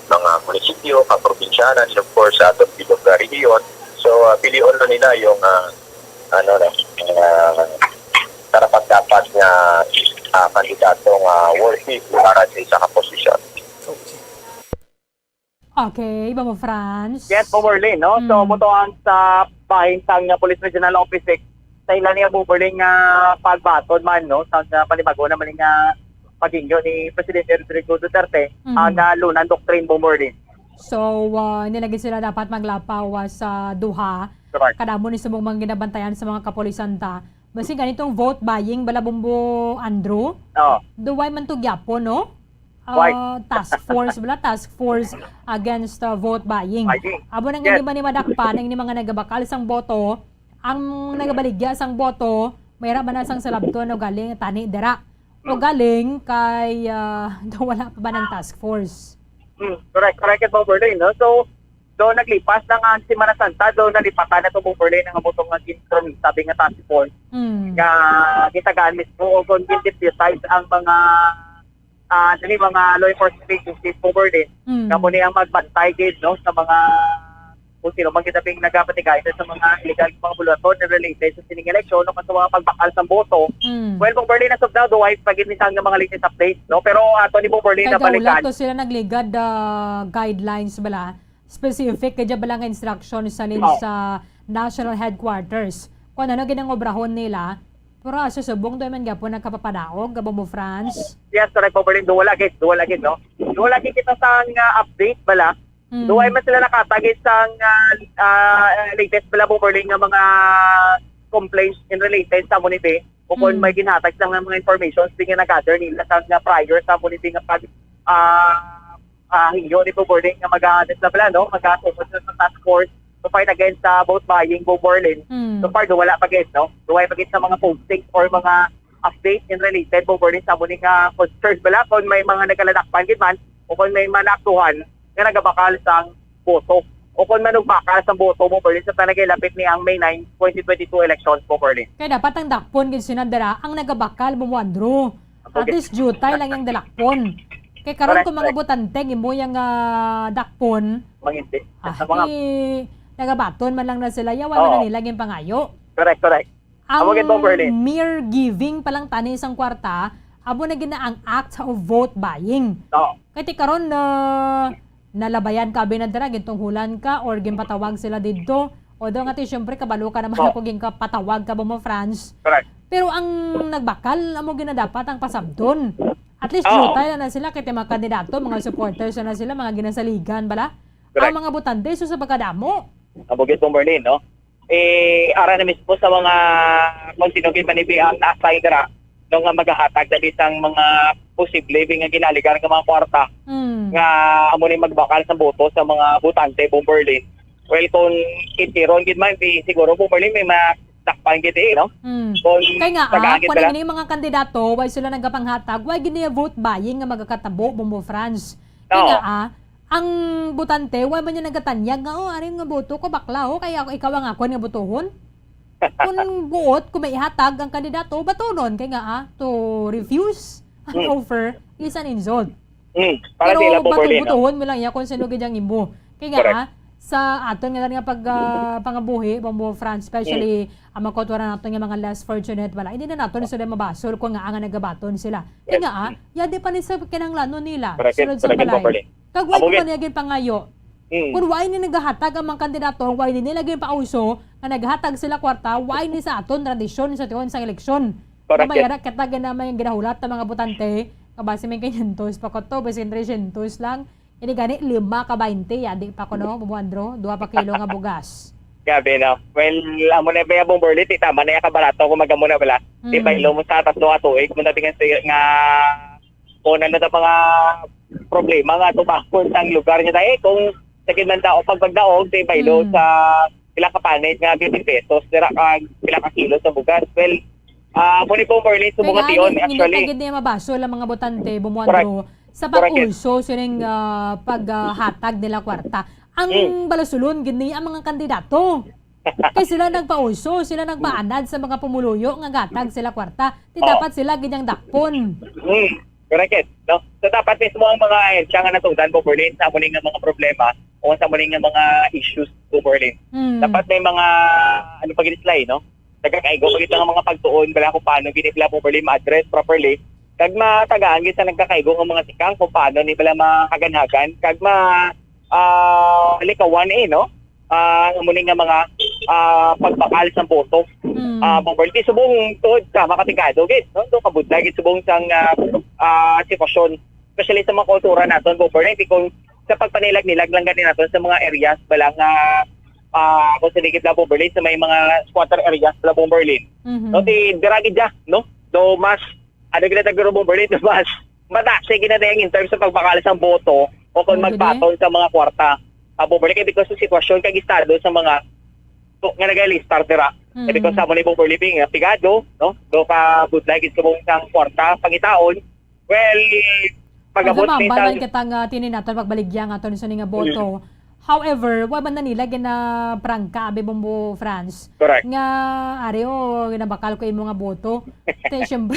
mga munisipyo, kaprobinsyanan, and of course, sa aton bilog nga rehiyon. So, ah, pilion na nila yung, ah, ano na, ah, karapat-dapat nga, ah, kandidato nga worthy para sa isa ka posisyon. Okay. Okay, Bambo Franz. Yes, Bomberlin, no? So, Mm. mo to ang sa bahin sang, uh, Police Regional Office Six sa ila niya, Bomberlin, nga pagbaton man, no? Sa, sa panibago naman nga pagingyo ni Presidente Rodrigo Duterte, Mm. ang, uh, Lunan Doctrine, Bomberlin. So, uh, nilagi sila dapat maglapaw, uh, sa duha. Correct. Kadamo ni subong mga ginabantayan sa mga kapulisan ta. Basig ganitong vote buying bala, Bombo Andrew? Oo. Duway man to gyapon, no? Ah, task force bala, task force against, ah, vote buying. Buying. Abo nang Yes. hindi man ni madakpan ang ni mga nagabakal sang boto, ang nagabaligya sang boto, may ra ba na sang salabton o galing tani dira. O Mm. galing kay, ah, wala pa ba ng task force? Mm, correct, correct, Bomberlin, no? So, do naglipas na nga ang Semana Santa, do nalipatan na to, Bomberlin, ang amo to nga ginpromisa, sabi nga task force Mm. nga gitagaan mismo o kung gin-deputize ang mga, ah, dili, mga law enforcement agencies, Bomberlin, Mm. nga mo ni ang magbantay gid, no, sa mga kung sino man kita ping nagapatigay sa mga illegal nga mga bulaton na related sa sining eleksyon o sa mga pagbakal sa boto. Mm. Well, Bomberlin, as of now, do ay pagin sa nga mga latest updates, no? Pero ato ni Bomberlin Kay na balikan. Gaulat to sila nagligad, ah, guidelines bala, specific kay bala nga instruction sa lin Oo. sa national headquarters. Kung ano gid ang obrahon nila, pero sa subong do man gyapon nagkapapadaog, Bombo Franz. Yes, correct, Bomberlin. Duwa lagi, duwa lagi, no? Duwa lagi kita sa nga update bala. Mm. Duwa man sila nakatagit sa nga, ah, latest bala, Bomberlin, nga mga complaints in related sa amo ni be. O kung Mm. may ginhatag sa nga mga information, sige na-gather nila sa nga prior sa amo ni be nga pag, ah, ah, hingyo ni Bomberlin nga mag-, ano sila bala, no? Mag-, ah, sumod sila sa task force to fight against sa vote buying, Bomberlin. Mm. So far, do wala pa gid, no? Do wala pa gid sa mga postings or mga update in related, Bomberlin, sa amo ni nga concerns bala kung may mga nagaladakpan gid man o kung may manaktuhan nga nagabakal sang boto o kung manugbakal sang boto, Bomberlin, sa panagilapit ni ang May nine, twenty twenty-two elections, Bomberlin. Kaya dapat ang dakpon gid sina dira ang nagabakal, Bombo Andrew. At Okay. least jutay lang yung dalakpon. Kay karon Correct, kung mga correct. botante ang imo yang, ah, dakpon, Manginti. ah, Sa mga eh, nagabaton man lang na sila, yawa man Oo. na nila yung pangayo. Correct, correct. Ang Amo gid, Bomberlin. mere giving pa lang tani sang kwarta, amo na gid na ang act of vote buying. Oo. Kay ti karon na nalabayan ka, abi na dira, gintunghulan ka, or ginpatawag sila didto. Although nga ti, syempre, kabalo ka naman Oo. ako, ginkapatawag ka ba mo, Franz? Correct. Pero ang nagbakal, amo gid na dapat ang pasabton. At least, Oo. jutay na, na sila, kay ti mga kandidato, mga supporters na, na sila, mga ginasaligan, bala? Ang Correct. mga botante, so sa pagkadamo. Amo gid, Bomberlin, no? Eh, ara na mismo sa mga kung sino gid man ibi ang naasay dira, no, nga magahatag dali sang mga posible bi nga ginaligar nga mga kwarta Mm. nga amo ni magbakal sa boto sa mga botante, Bomberlin. Well, kung itiron gid man, di siguro, Bomberlin, may madakpan gid, eh, no? Mm. Kung Kay nga, tagaan ah, gid kung bala. Ano yung mga kandidato, why sila nagapanghatag? Why gid niya vote buying nga magakatabo, Bombo Franz? Kay Oo. nga, ah, Ang botante, wa man niya nagatanyag nga, "Oh, ari nga boto ko, bakla, oh, kaya ako, ikaw ang akon nga botohon." Kung buot, kung may ihatag ang kandidato, batonon kay nga, ah, to refuse an Mm. offer is an insult. Mm. Para Pero sila, Bombo bato-, Berlin, no? botohon mo lang iya kung sino gid ang imo. Kay nga, Correct. ah, sa aton nga, nga pag, ah, pangabuhi, Bombo France, especially Mm. ang mga kauturan naton nga mga less fortunate, wala, hindi na naton sila mabasol kung nga nga nagabaton sila. Kay Yes. nga, ah, Mm. yadi pa ni sa kinahanglanon nila, Correct. sulod sa Correct, balay. Bombo Berlin. Kag wa Amo ko gid. man iya ginpangayo. Mm. Kung wa ini nagahatag ang mga kandidato, wa ini nila ginpauso nga naghatag sila kwarta, wa ini sa aton tradisyon sa tuon sa eleksyon. Correct, Nga may yes. ara kita gina-, may ginahulat na mga botante, nga basi may quinientos pa ko to, basi trescientos lang. Ini gani, lima ka baynte, yadi pa ko, no, Bubuandro, duha pa kilo nga bugas. Grabe, no? Well, amo na ba yung Bombo Berlin? Tama na yung kabarato kung magamo na bala. Di ba, Mm. ilo mo sa tatlo ka tuig, mo na nga, nga kung ano na mga problema nga tumakon sang lugar niya tayo, kung sa Kinmandao, pag magdaog, sa Ibaylo, Mm. sa pila ka panit nga fifty pesos, sira ka, pila ka kilo sa bugas. Well, ah, amo ni Bombo Berlin, Kaya subong nga nga, tion, hindi, hindi actually. pa gid niya mabasol ang mga botante, Bubuandro, Correct. sa Correct, yes. pag-uso sining, ah, pag, ah, hatag nila kwarta. Ang Mm. balasulon gid ni ang mga kandidato. Kay sila nagpauso, sila nagpaanad sa mga pumuluyo nga gatag sila kwarta. Di Oo. dapat sila gid ang dakpon. Hmm, correct, eh, no? So, dapat mismo ang mga ahensya nga natungdan, Bombo Berlin, sa amo ni nga mga problema o sa amo ni nga mga issues, Bombo Berlin. Hmm. Dapat may mga, ano pa gid sila, eh, no? Nagakaigo pa gid nga mga pagtuon, bala kung paano gid sila, Bombo Berlin, ma-address properly. Kag matagaan gid sa nagkakaigo nga mga tikang kung paano ni bala mahaganhagan. Kag ma-, ah, likawan, eh, no? Ah, amo ni nga mga, ah, pagbakal sa boto. Mm. Ah, Bombo Berlin, subong tuod sa makapigado gid, no? Do kabudlay gid subong sang, ah, ah, sitwasyon, especially sa mga kultura naton, Bombo Berlin, kung sa pagpanilag-nilag lang gani naton sa mga areas bala nga, ah, kung sa ligid lang, Bombo Berlin, sa may mga squatter areas lang, Bombo Berlin. Mhm. No, di dira gid ya, no? Do mas ano, ginatag, Bombo Berlin, mas mataas ang ginatayang in terms sa pagbakal sang boto o kung Ang gani? magbaton sa mga kwarta. Ah, Bombo Berlin, kay because sa sitwasyon kag estado sa mga to, nga nagalistar dira. Kay Mm. because sa amo ni Bombo Berlin, nga pigado, no? Do ka budlay gid subong sang kwarta, pangitaon. Well, pag-abot Ang ni humambal sa man kita nga tini naton pagbaligya nga aton sa ni nga boto. Mm. However, wa man na nila ginaprangka, abi, Bombo France, Correct. nga, "Ari, oh, ginabakal ko imo nga boto." Te, syempre,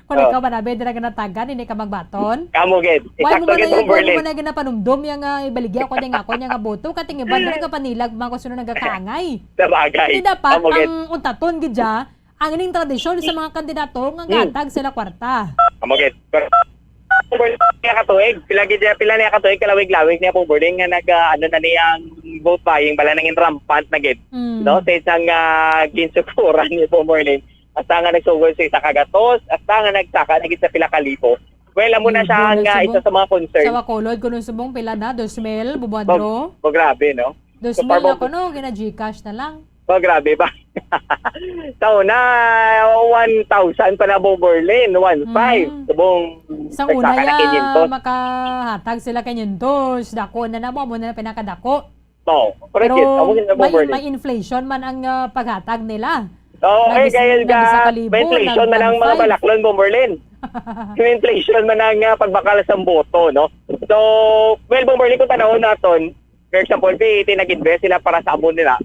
kung Oh. ikaw man, abi, dira ginatagan, hindi ka magbaton. Kamo gid. Why mo Eksakto man gid, na, Bombo why mo Berlin. man na ginapanumdom yang, ah, ibaligya ko ding ako niya nga boto? Kating iban na nagapanilag, mga kusuno nagakaangay. Sabagay. Di dapat, Kamo gid. ang untaton gid dya, ang ining tradisyon sa mga kandidato nga Hmm. gatag sila kwarta. Amo gid. Pero, pila ka tuig, pila gid, pila niya ka tuig, kalawig-lawig niya, Bombo Berlin, nga nag, ah, ano na niya, ang vote buying, bala nangin rampant na gid. Hmm. No? Sa isang, ah, ginsukuran ni Bombo Berlin. Hasta nga nagsugod sa isa ka gatos, hasta nga nagsaka na gid sa pila ka libo. Well, amo na Libo siya na nga subong. isa sa mga concern. Sa Bacolod, kung subong, pila na? Dos mil, Bombo Andro? Ba, ba, grabe, no? Dos mil Super na Bombo. kuno, gina-GCash na lang. Oh, grabe ba? Sa una, one thousand pa na, Bombo Berlin, one five. Mm. Subong Sa una, nagsaka na ya, quinientos. makahatag sila quinientos. Dako na na mo, amo na pinakadako. Oo, correct Pero yun. Amo yun, may, Bombo Berlin. may inflation man ang, ah, paghatag nila. Oo, Nag-, eh, kaya nag-isa ka libo, may inflation nag man ang mga one five. balaklon, Bombo Berlin. May inflation man ang, ah, pagbakal sa boto, no? So, well, Bombo Berlin, kung tanawon naton, for example, ti, ti nag-invest sila para sa amo nila.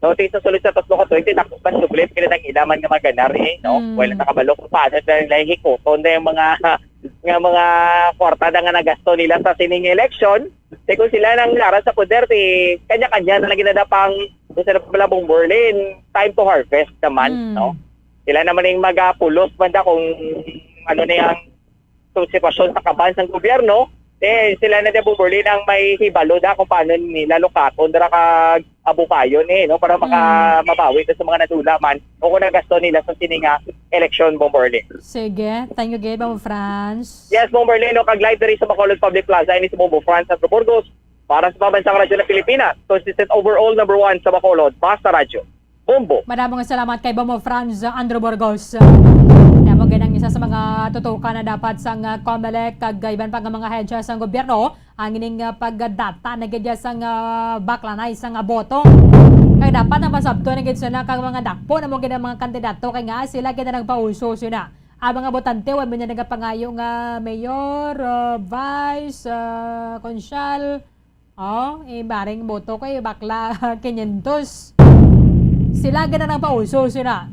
No, ti sa sulod sa tatlo ka tuig, ti takbo pa subli, kaya nang ilaman nga maganar, eh, no? Mm. Wala nakabalo kung paano na nila hikuton na yung mga, nga mga kwarta na nga nagasto nila sa sining election. Ti kung sila nang lara sa poder, ti kanya-kanya na lagi na pang, kung sila pala, Bombo Berlin, time to harvest naman, Mm. no? Sila naman yung magapulos man da kung ano na yung so, sitwasyon sa kaban sang gobyerno, eh, sila na din, Bombo Berlin, ang may hibalo da kung paano nila lukaton dira ka abupayon, eh, no, para maka-, Mm. mabawi na sa mga nadula man o kung nagasto nila sa sini nga eleksyon, Bombo Berlin. Sige. Thank you, gid, Bombo France. Yes, Bombo Berlin, no, kag live diri sa Bacolod Public Plaza, ini si Bombo France Andro Burgos, para sa Pambansang Radyo ng Pilipinas, consistent overall number one sa Bacolod, Basta Radyo. Bombo. Madamo nga salamat kay Bombo Franz Andrew Burgos. Kaya mo ganang isa sa mga tutukan na dapat sang, ah, COMELEC kag iban pa nga mga ahensya sang gobyerno ang ining, ah, pagdata na gid sang, ah, baklanay sang, ah, boto. Kay dapat ang masabton na gid sila kag mga dakpo na mo gid ang mga kandidato kay nga sila gid ang nagpauso sila. Ang mga botante, wa man niya nagapangayo nga mayor, ah, vice, ah, konsyal, Oh, eh, baring boto ko, eh, bakla, quinientos. Sila gid ang nagpauso, sila.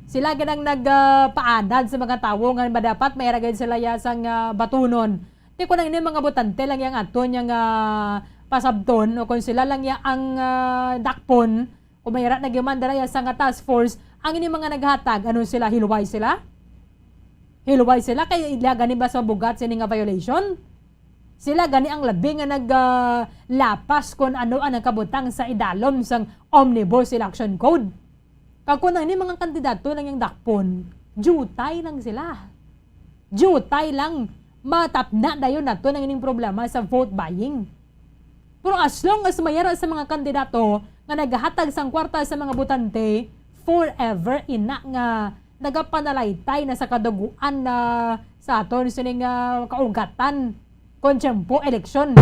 Sila gid ang nag, ah, paanad sa mga tawo nga madapat may ra gid sila ya sang, ah, batunon. Ti kung ang ining mga botante lang yang aton yang, ah, pasabton o kung sila lang ya ang, ah, dakpon, kung may ra na gyud man dira ya sa nga task force, ang ining mga naghatag, ano sila, hiluway sila? Hiluway sila kay ila gani ba sa bugat sini nga violation? Sila gani ang labi nga nag, ah, lapas kon ano ang nagkabutang sa idalom sang Omnibus Election Code. Kag kon ang ining mga kandidato lang yang dakpon, jutay lang sila. Jutay lang. Matapna dayon nato ang ining problema sa vote buying. Pero as long as may ara sa mga kandidato nga nagahatag sang kwarta sa mga botante, forever ina nga nagapanalaytay na sa kaduguan na sa aton sining, ah, kaugatan kon tiyempo eleksyon.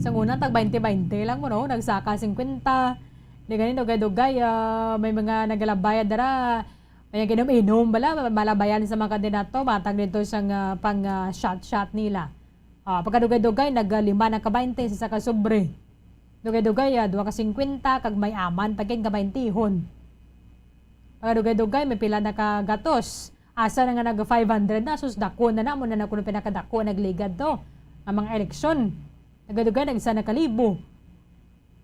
Sa una, tag twenty twenty lang mo, no? Nagsaka fifty. Di gani, dugay-dugay, ah, may mga nagalabayad dara. May ginom-inom bala, malabayan sa mga kandidato, matag dito sang, ah, pang, ah, shot-shot nila. Ah, pagkadugay-dugay, nag, ah, lima na ka twenty sa isa ka sobre. Dugay-dugay, ah, dua ka fifty, kag may aman pa gid nga twenty-hon. Pagkadugay-dugay, may pila na ka gatos. Asa na nga nag five hundred na, sus, dako na na, mo na na kuno pinakadako nagligad to. Ang mga eleksyon. Dugay-dugay, nag isa na ka libo.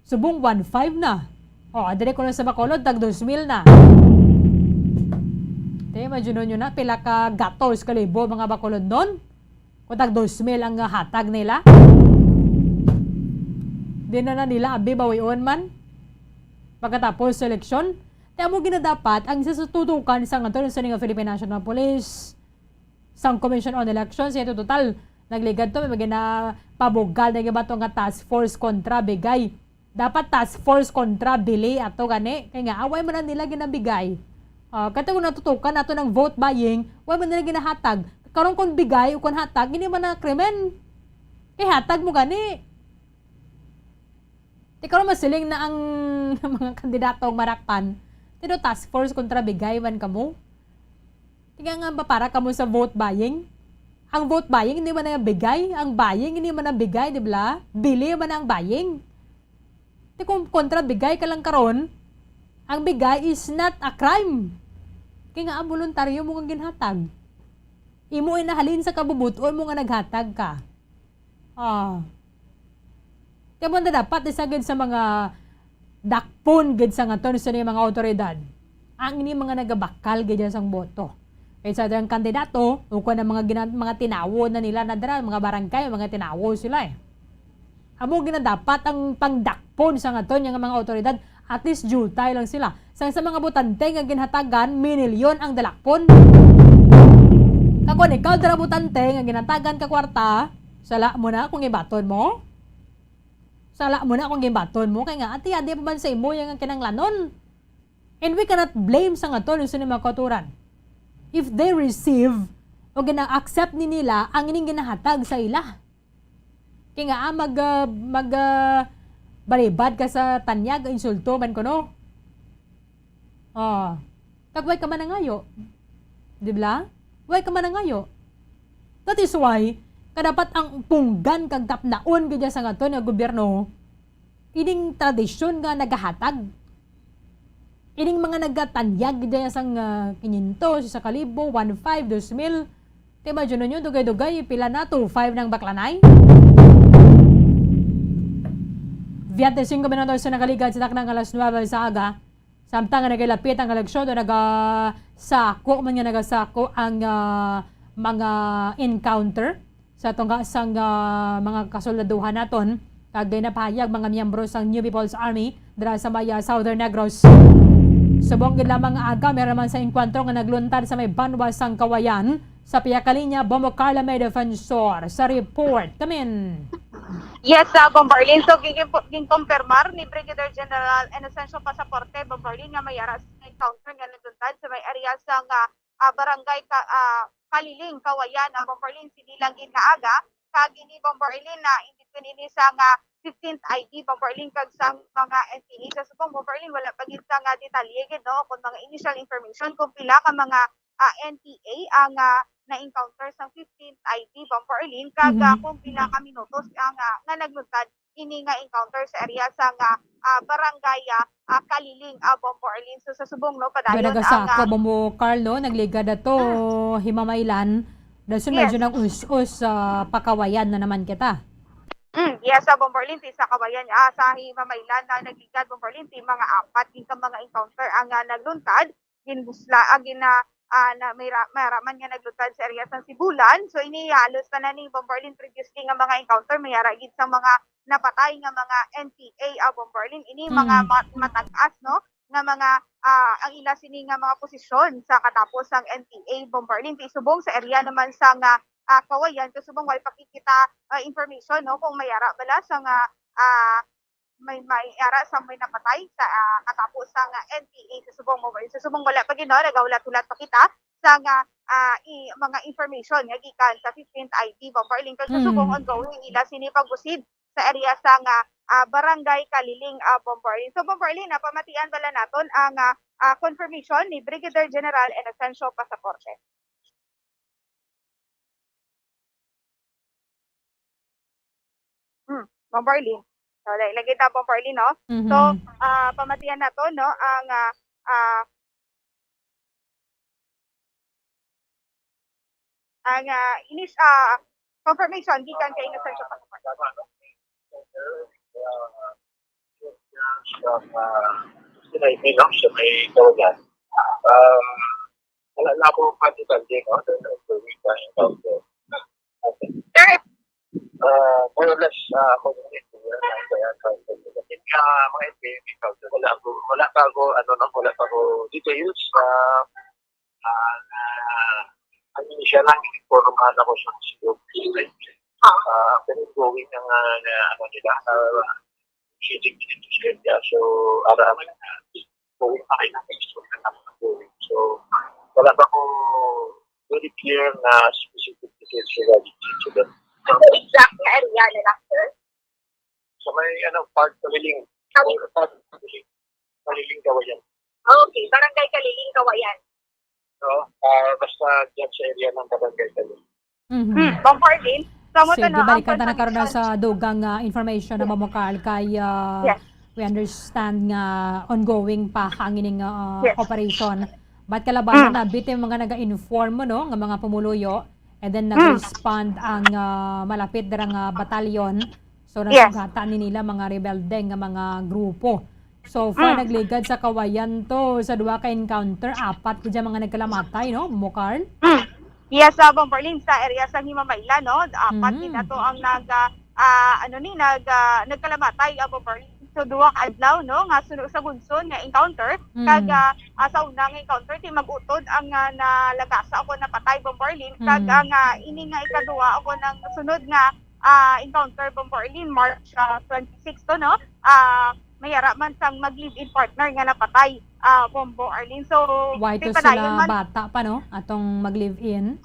Subong one five na. O, diri kuno sa Bacolod, tag dos mil na. Te, imagine nyo na, pila ka gatos ka libo, mga Bacolod nun? Kung tag dos mil ang hatag nila? Di na na nila abi bawion man. Pagkatapos sa eleksyon, kaya mo ginadapat ang isa sa tutukan sa ngadto sa ning Philippine National Police, sang Commission on Elections, ito total, nagligad to, may ginapabugal na gibato nga task force kontra bigay. Dapat task force kontra bili ato gani. Kay nga, away man na nila ginabigay. Ah, kaya kung natutukan nato ng vote buying, way man nila ginahatag. Karon kung bigay o kung hatag, hindi man na krimen. Kay hatag mo gani. Di karon masiling na ang mga kandidato ang marakpan. Ti do task force kontra bigay man kamo. Ti nga nga ba para kamo sa vote buying? Ang vote buying hindi man ang bigay, ang buying hindi man ang bigay, di ba? Bili man ang buying. Ti kung kontra bigay ka lang karon, ang bigay is not a crime. Kay nga, ah, voluntaryo mo nga ginhatag. Imo inahalin sa kabubuton mo nga naghatag ka. Ah. Kaya mo na dapat isa gid sa mga dakpon gid sa ngaton sa mga awtoridad. Ang ini mga nagabakal gid sang boto. Kay sa ang kandidato, o kung ang mga gina-, mga tinawo na nila na dira, mga barangay, mga tinawo sila eh. Amo ginadapat ang pangdakpon sa ngaton nga mga awtoridad, at least jutay lang sila. Sa, sa mga botante nga ginhatagan, minilyon ang dalakpon. Kakon ikaw dira botante nga ginhatagan ka kwarta, sala mo na kung ibaton mo. Sala mo na kung gibaton mo, kay nga, ati, adi pa man sa imo yung kinanglanon. And we cannot blame sa ngaton sa mga kauturan. If they receive o gina-accept ni nila ang ining ginahatag sa ila. Kay nga, ah, mag, ah, mag, ah, balibad ka sa tanyag, insulto man kuno. Oh, kag way ka manangayo. Di ba? Way ka manangayo. That is why, kadapat ang punggan kag tapnaon gid sa ngaton nga gobyerno, ining tradisyon nga nagahatag. Ining mga nagatanyag gid sang, ah, quinientos, isa ka libo, one five, dos mil. Ti imagine nyo, dugay-dugay, pila na, two five ng baklanay? Biyernes singko minutos sa nakaligad sa takna nga alas nuebe sa aga. Samtang nga nagalapit ang eleksyon, do nagasako man nga nagasako ang, ah, mga encounter sa tunga sang, ah, mga kasoldaduhan naton, kag ginapahayag mga miyembro sang New People's Army dira sa may, ah, Southern Negros. Subong gid lamang nga aga, meron man sa engkwentro nga nagluntad sa may banwa sang Kawayan, sa pihak ka linya, Bombo Carla May Defensor sa report. Kamin. Yes, ah, Bombo Arlene. So, gin-, gin-, ginkumpirmar ni Brigadier General Inocencio Pasaporte, Bombo Arlene, nga may ara sa encounter nga nagluntad sa may area sang, ah, ah, barangay ka, ah, Kaliling, Kawayan, ang Bombo Arlene, sini lang gid nga aga, kag ini Bombo Arlene na in between ini sa nga fifteenth I D, Bombo Arlene, kag sa mga N P A sa subong, Bombo Arlene, wala pa gid sa nga detalye gid, no, kung mga initial information kung pila ka mga, ah, N P A ang, ah, na-encounter sang fifteenth I D, Bombo Arlene, kag, ah, Mhm. kung pila ka minutos ang, ah, nga nagluntad ini nga encounter sa area sang, ah, ah, barangay, ah, ah, Kaliling, ah, Bombo Arlene. So, sa subong, no, Kaya padayon ang, nagasako, ah, Bombo Carl, no? Nagligad ato, Mm. Himamaylan. Dason Yes. medyo nag-us-us, ah, pakawayan na naman kita. Mm, yes, sa Bombo Arlene, sa Kawayan, ah, sa Himamaylan na nagligad, Bombo Arlene, mga apat din ka mga encounter ang, ah, nagluntad. Ginbusla, ah, gina-, ah, na may ra-, may raman nga nagluntad sa area sa Sibulan. So, ini halos tanan ni Bombo Arlene previously nga mga encounter, may ara gid sa mga napatay nga mga N P A, ah, Bombo Arlene. Ini mga Mm. ma-, matag-as, no, nga mga, ah, ang ila sini nga mga posisyon sa katapos sang N P A, Bombo Arlene. Kay subong sa area naman sa nga, ah, Kawayan, kay subong wala pa kita, ah, information, no, kung may ara bala sa nga, ah, may, may ara sa may napatay sa, ah, katapo sa nga N P A sa subong mo. Sa subong wala pa gid, no? Nagahulat-hulat pa kita sa nga, ah, i-, mga information nga gikan sa fifteenth I D, Bombo Arlene. Kag sa subong Mm. ongoing ila sini pagbusid sa area sa nga, ah, Barangay Kaliling, ah, Bombo Arlene. So, Bombo Arlene, napamatian bala naton ang, ah, ah, confirmation ni Brigadier General Inocencio Pasaporte. Hmm, Bombo Arlene. So, dali lagi ta, Bombo Arlene, no? So, Mhm. ah, pamatian nato, no, ang, ah, ah, ang, ah, inis-, ah, confirmation gikan kay Inocencio Pasaporte. Sa, ah, Sinay Minok sa may Kawayan. Ah, wala na ako pati-pati, no? Then, uh, the week na ikaw, so, okay. Sir, Ah, more or less, ah, ako yung, ah, mga N P A, ikaw, so, wala ako, wala pa ako, ano, no? Wala pa ako details. Ah, ah, ang initial lang, informal ako sa security. Ah, pero going ang, ah, na, ano nila, ah, shooting dito sa area. So, ara man, going pa kayo ng extra na naman going. So, wala pa ko very clear na specific details regarding dito. Ano exact na area nila, sir? Sa may, ano, Park Kaliling. Kali- Park Kaliling. Kaliling, Kawayan. Okay, Barangay Kaliling, Kawayan. No? Ah, basta dyan sa area ng Barangay Kaliling. Mhm. Hmm, Bombo Arlene, sa mo Sige, to, no, ang balikan ta na karon na confirmation. Sa dugang, ah, information na Yes. mamukal kay, ah, Yes. we understand nga ongoing pa ang ining, ah, Yes. operation. But kalabanan Mm. na bitin mga naga-inform mo, no, nga mga pumuluyo, and then Mm. nag-respond ang, ah, malapit dira nga batalyon. So, Yes. nasugatan ni nila mga rebelde nga mga grupo. So far, Mm. nagligad sa Kawayan to sa duha ka encounter, apat gid ang mga nagkalamatay, no, Bombo Carl? Mm. Yes, ah, Bombo Arlene, sa area sa Himamaylan, no, apat Mm. gid ato ang nag, ah, ah, ano ni, nag, ah, nagkalamatay, ah, Bombo Arlene. So, duha ka adlaw, no, nga suno sa Gunson nga encounter. Mm. Kag, ah, ah, sa una nga encounter, ti mag-utod ang, ah, nalagasa o napatay, Bombo Arlene. Kag Mm. ang, ah, ini nga ikaduha o ang sunod nga, ah, encounter, Bombo Arlene, March, ah, twenty-six to, no? Ah, may ara man sang mag-live-in partner nga napatay, ah, Bombo Arlene. So, Why kay to padayon sila man bata pa, no? Atong mag-live-in?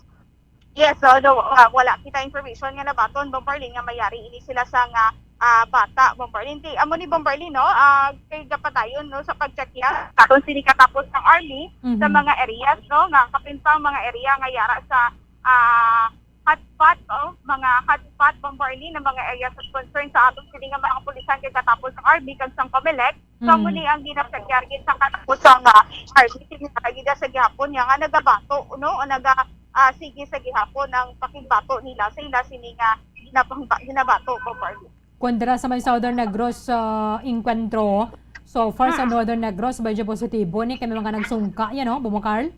Yes, so, no, ah, wala kita information nga nabaton, Bombo Arlene, nga may ari ini sila sa nga, ah, bata, Bombo Arlene. Ti, amo ni Bombo Arlene, no? Ah, kay gapadayon, no, sa pag-check niya, katon sini katapos ng army sa Mhm. mga areas, no, nga kapin pa ang mga area nga yara sa, ah, hotspot, oh, mga hotspot, Bombo Arlene, ng mga areas of concern sa aton sini nga mga kapulisan kay katapos ng army kag sang Comelec. So, Mm. muli ang ginapagyargit sa katapos sa nga army, sini na gid sa gihapon niya nga nagabato, no, o naga, ah, sige sa gihapon ang pakigbato nila sa ila sini nga ginapangba-, ginabato, Bombo Arlene. Kung dira sa may Southern Negros, ah, enkwentro, so far sa Mm. Northern Negros, medyo positibo ni kay may mga nagsungka yan, no, Bombo Carl?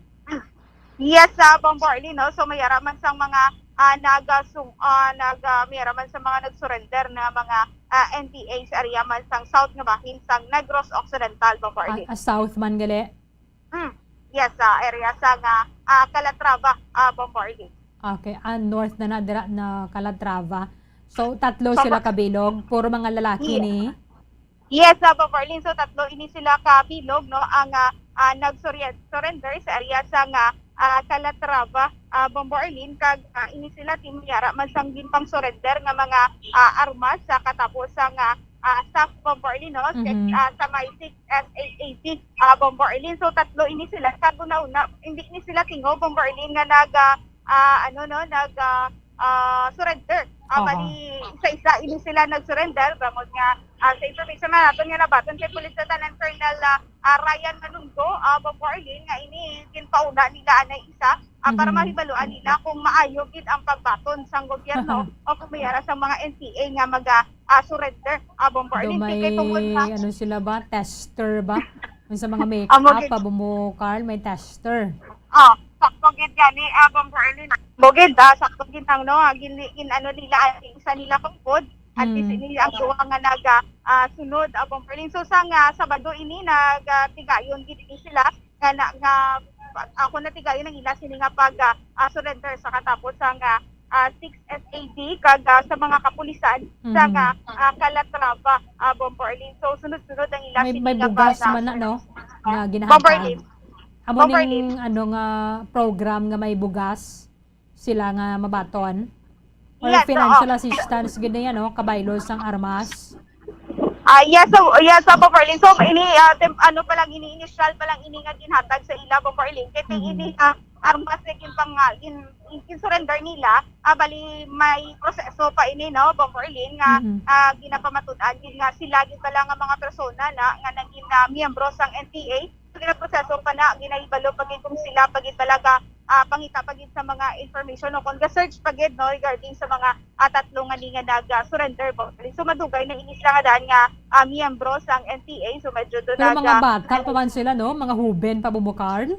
Yes, sa Bombo Arlene, no? So, may ara man sang mga, ah, nagasung-, ah, nag-, ah, may ara man sa mga nag-surrender na mga, ah, N P A sa area man sang South nga bahin sang Negros Occidental, Bombo Ah, Arlene. Ah, South man gali? Mm. Yes, sa area sa nga, ah, Calatrava, ah, Bombo Arlene. Okay, ah, North na na, dira na Calatrava. So, tatlo Sa sila ba- kabilog, puro mga lalaki Yes. ni? Yes, sa Bombo Arlene. So, tatlo ini sila kabilog, no? Ang, ah, ah, nag-surre-, surrender sa area sa nga, ah, Calatrava, ah, Bombo Arlene, kag, ah, ini sila ti may ara man sang ginpang-surrender nga mga, ah, armas sa katapos sa nga, ah, staff, Bombo Arlene, no? Mhm. Ah, sa may six S A A T, ah, Bombo Arlene. So, tatlo ini sila. Kag una-una, hindi ni sila tingo, Bombo Arlene, nga nag, ah, ah, ano, no, nag, ah, ah, surrender. Ah, Oo. Bali, isa-isa ini sila nag-surrender, bangod nga, ah, sa information na naton nga nabaton kay Police Lieutenant Colonel, ah, ah, Ryan Manungo, ah, Bombo Arlene, nga ini ginpauna nila anay isa, ah, para Mhm. mahibaluan nila kung maayo gid ang pagbaton sang gobyerno o kung may ara sang mga N P A nga maga, ah, surrender, ah, Bombo Daw Arlene. Kay, kay may, tungod nga ano sila ba? Tester ba? Yung sa mga Amo make-up, gid. Ah, Bombo Carl, may tester. Ah, sakto gid gani, ah, Bombo Arlene. Amo gid, ah, sakto gid ang, no, ah, gin-, gin-, ano nila, ah, isa nila kung good. At least Mm. ini ang duha nga naga, ah, sunod, ah, Bombo Arlene. So, sang, ah, Sabado ini, nag, ah, tigayon gid ini sila nga, na, nga ako natigayon ang ila sini nga pag, ah, ah, surrender sa katapos sang, ah, ah, six S A D kag, ah, sa mga kapulisan sa Mhm. nga, ah, Calatrava, ah, Bombo Arlene. So, sunod-sunod ang ila May, sini may nga bugas pag, ah, man na, no? Nga Bombo ginahatag. Arlene. Amo Bombo ning, Arlene. Ano nga program nga may bugas sila nga mabaton? Or Yes, financial oo. assistance gid na yan, no? Kabaylo sang armas? Ah, yes, so, yes, so, Bombo Arlene. So, ini, ah, tem-, ano pa lang, ini, initial pa lang ini nga ginhatag sa ila, Bombo Arlene. Kay Mhm. ini, ah, armas na ginpang-, ah, gin-, gin-surrender nila, ah, bali may proseso pa ini, no, Bombo Arlene, nga, Mhm. ah, ginapamatud-an gid nga sila gid pala nga mga persona na nga naging, ah, miyembro sang N P A. So, ginaproseso pa na, ginahibalo pa gid kung sila pa gid talaga, ah, pangita pa gid sa mga information o kung ga-search pa gid, no, regarding sa mga, ah, tatlo nga ni nga nag, ah, surrender, Bombo Arlene. So, madugay na ini sila nga daan nga, ah, miyembro sang N P A. So, medyo doon Pero nag, mga ah, bata pa man sila, no? Mga huben pa, Bombo Carl?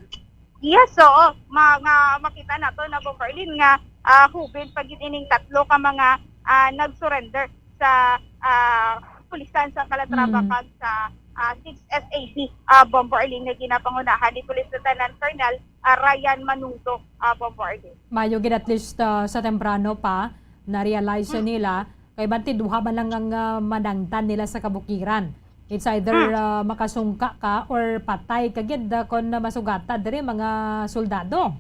Yes, oo. Ma-, nga makita nato na, Bombo Arlene, nga, ah, huben pa gid ining tatlo ka mga, ah, nag-surrender sa, ah, pulisan sa Calatrava Mm. kag sa, ah, six S A D, ah, Bombo Arlene, nga ginapangunahan ni Police Lieutenant Colonel, ah, Ryan Manungo, ah, Bombo Arlene. Mayo gid, at least, ah, sa temprano pa, na-realize Mm. nila, kay bantay duha man lang ang, ah, manangtan nila sa kabukiran. It's either, Mm. ah, makasungka ka or patay ka gid, ah, kon masugata diri mga soldado.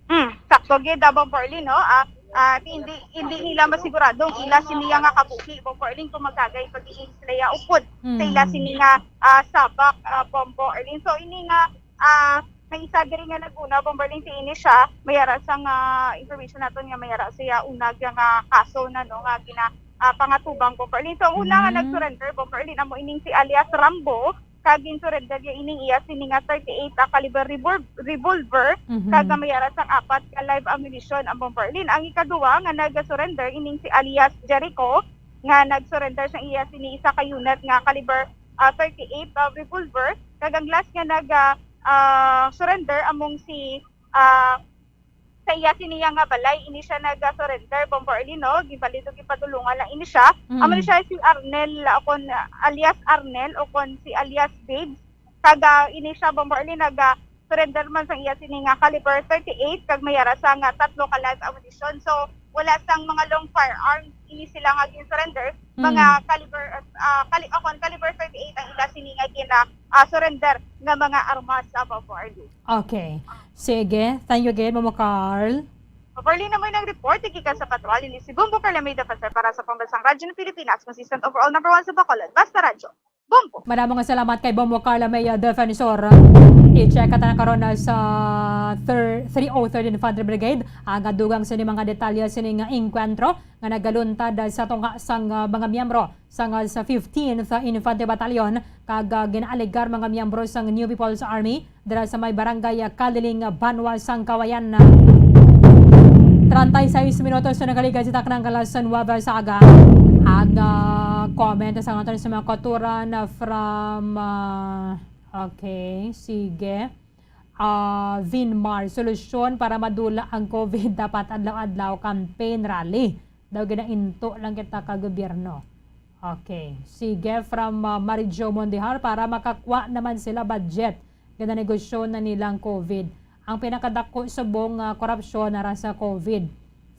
Mm, sakto gid, ah, Bombo Arlene, no? Ah, ah, hindi, hindi nila masigurado ang ila sini nga kabuhi, Bombo Arlene, kung magkagay pag-iing sila upod sa ila Mm. sini nga, ah, sabak, ah, Bombo Arlene. So, ini nga, ah, may isa diri nga nag-una, Bombo Arlene, si ini siya, may ara sang, ah, information naton nga may ara siya una nga, nga kaso na, no, nga gina-, ah, pangatubang, Bombo Arlene. So, ang una nga Mm. nag-surrender, Bombo Arlene, amo ining si alias Rambo, kag gin-surrender niya ining iya sini nga thirty-eight, ah, caliber revol-, revolver, Mhm. kag may ara sang apat ka live ammunition ang Bombo Arlene. Ang ikaduha nga nag-surrender ining si alias Jericho, nga nag-surrender sang iya sini isa ka unit nga caliber, ah, thirty-eight, ah, revolver, kag ang last nga nag, ah, ah, surrender among si, ah, sa iya siniya nga balay, ini siya nag-surrender, Bombo Arlene, no? Ginpalit o ginpadulungan lang ini siya. Mm. Amo ni siya si Arnel, o kon, alias Arnel, o kon si alias Babes. Kag, ah, ini siya, Bombo Arlene, nag, ah, surrender man sa iya sini nga caliber thirty-eight, kag may ara sang, ah, tatlo ka live ammunition. So, wala sang mga long firearms ini sila nga gin-surrender. Mga Mm. caliber, ah, kali-, o kon caliber thirty-eight ang ila sini nga gina-, ah, surrender nga mga armas, ah, Bombo Arlene. Okay. Sige. Thank you again, Bombo Carl. Bombo Arlene, amo ang report gikan sa Patrol. Ini si Bombo Carl Almeida Defensor para sa Pambansang Radyo ng Pilipinas, consistent overall number one sa Bacolod. Basta Radyo. Bombo. Madamo nga salamat kay Bombo Carl Almeida Defensor. I-check ka ta na karon na sa thir-, three oh third Infantry Brigade ang dugang sini mga detalye sini nga engkwentro nga nagaluntad sa tunga sang, ah, mga miyembro sang, ah, sa fifteenth Infantry Battalion kag, ah, ginaalegar mga miyembro sang New People's Army dira sa may barangay, ah, Kaliling, ah, Banwa sang Kawayan. Treinta y seis minutos na nakaligad sa taknang alas nuebe sa aga. Ang, ah, comment sa aton sa mga kauturan, ah, from, ah, okay, sige. Ah, Vinmar, solusyon para madula ang COVID, dapat adlaw-adlaw campaign rally. Daw ginainto lang kita ka gobyerno. Okay. Sige, from, ah, Marijo Mondihar, para makakwa naman sila budget. Ginanegosyo na nilang COVID. Ang pinakadako subong, ah, korupsyon ara sa COVID.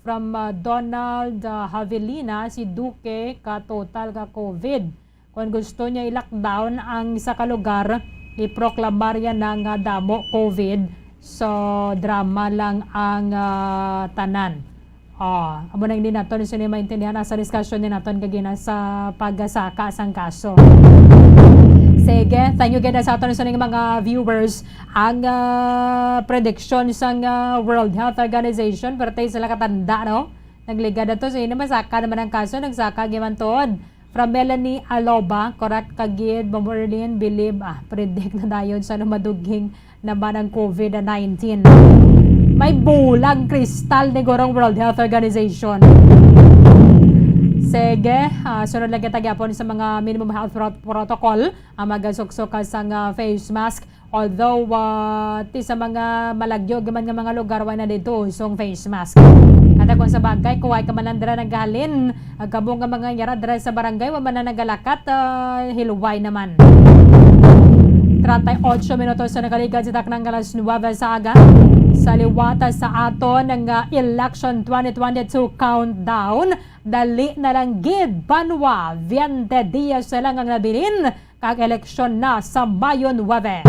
From, ah, Donald, ah, Javelina, si Duque ka total ka COVID. Kung gusto niya i-lockdown ang isa ka lugar, iproklamar niya na nga damo COVID. So, drama lang ang, ah, tanan. Oh, amo na hindi naton sini maintindihan sa diskusyon ni naton kagina sa pagsaka sang kaso. Sige, thank you gid sa aton sa mga viewers. Ang ah, prediction sang ah, World Health Organization, pero tayo sila katanda, no? Nagligad na to, so yun naman, saka naman ang kaso, nagsaka giman tuod. From Melanie Aloba, correct ka gid, Ma'am Erlene, believe, ah, predict na dayon sa ano maduging naman ang COVID nineteen. May bulang kristal ni Gorong World Health Organization. Sige, ah, sunod lang kita gyapon sa mga minimum health pro- protocol, ang magasuksok ka sang ah, face mask. Although ah, ti sa mga malagyo gyud man nga mga lugar, wala na dito usong face mask. Kata kung sa bagay, kuway ka man lang dira naghalin, ang kamo nga mga yara dira sa barangay, wa man na nagalakat, ah, hilway naman. Treinta y ocho minutos sa nakaligad sa taknang alas nuwebe sa aga. Sa liwata sa aton nga election twenty twenty-two countdown, dali na lang gid, banwa, veinte dias na lang ang nabilin kag eleksyon na sa Mayo nuwebe.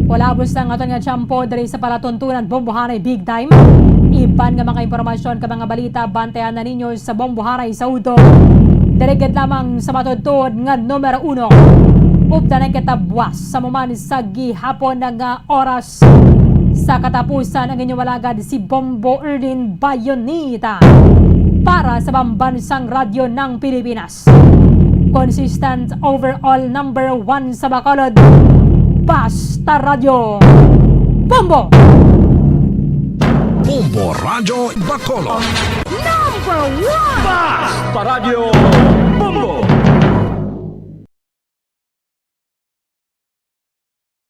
Wala bus ang aton nga tiyempo diri sa palatuntunan, Bombohanay Big Time. Iban nga mga impormasyon kag mga balita, bantayan na ninyo sa Bombohanay sa udto. Diri gid lamang sa matuod-tuod nga numero uno. Updanan kita buwas sa muman sa gihapon nga oras sa katapusan. Ang inyong alagad si Bombo Erlin Bayonita para sa Pambansang Radyo ng Pilipinas. Consistent overall number one sa Bacolod. Basta Radyo Bombo! Bombo Radyo Bacolod. Number one! Basta Radyo Bombo!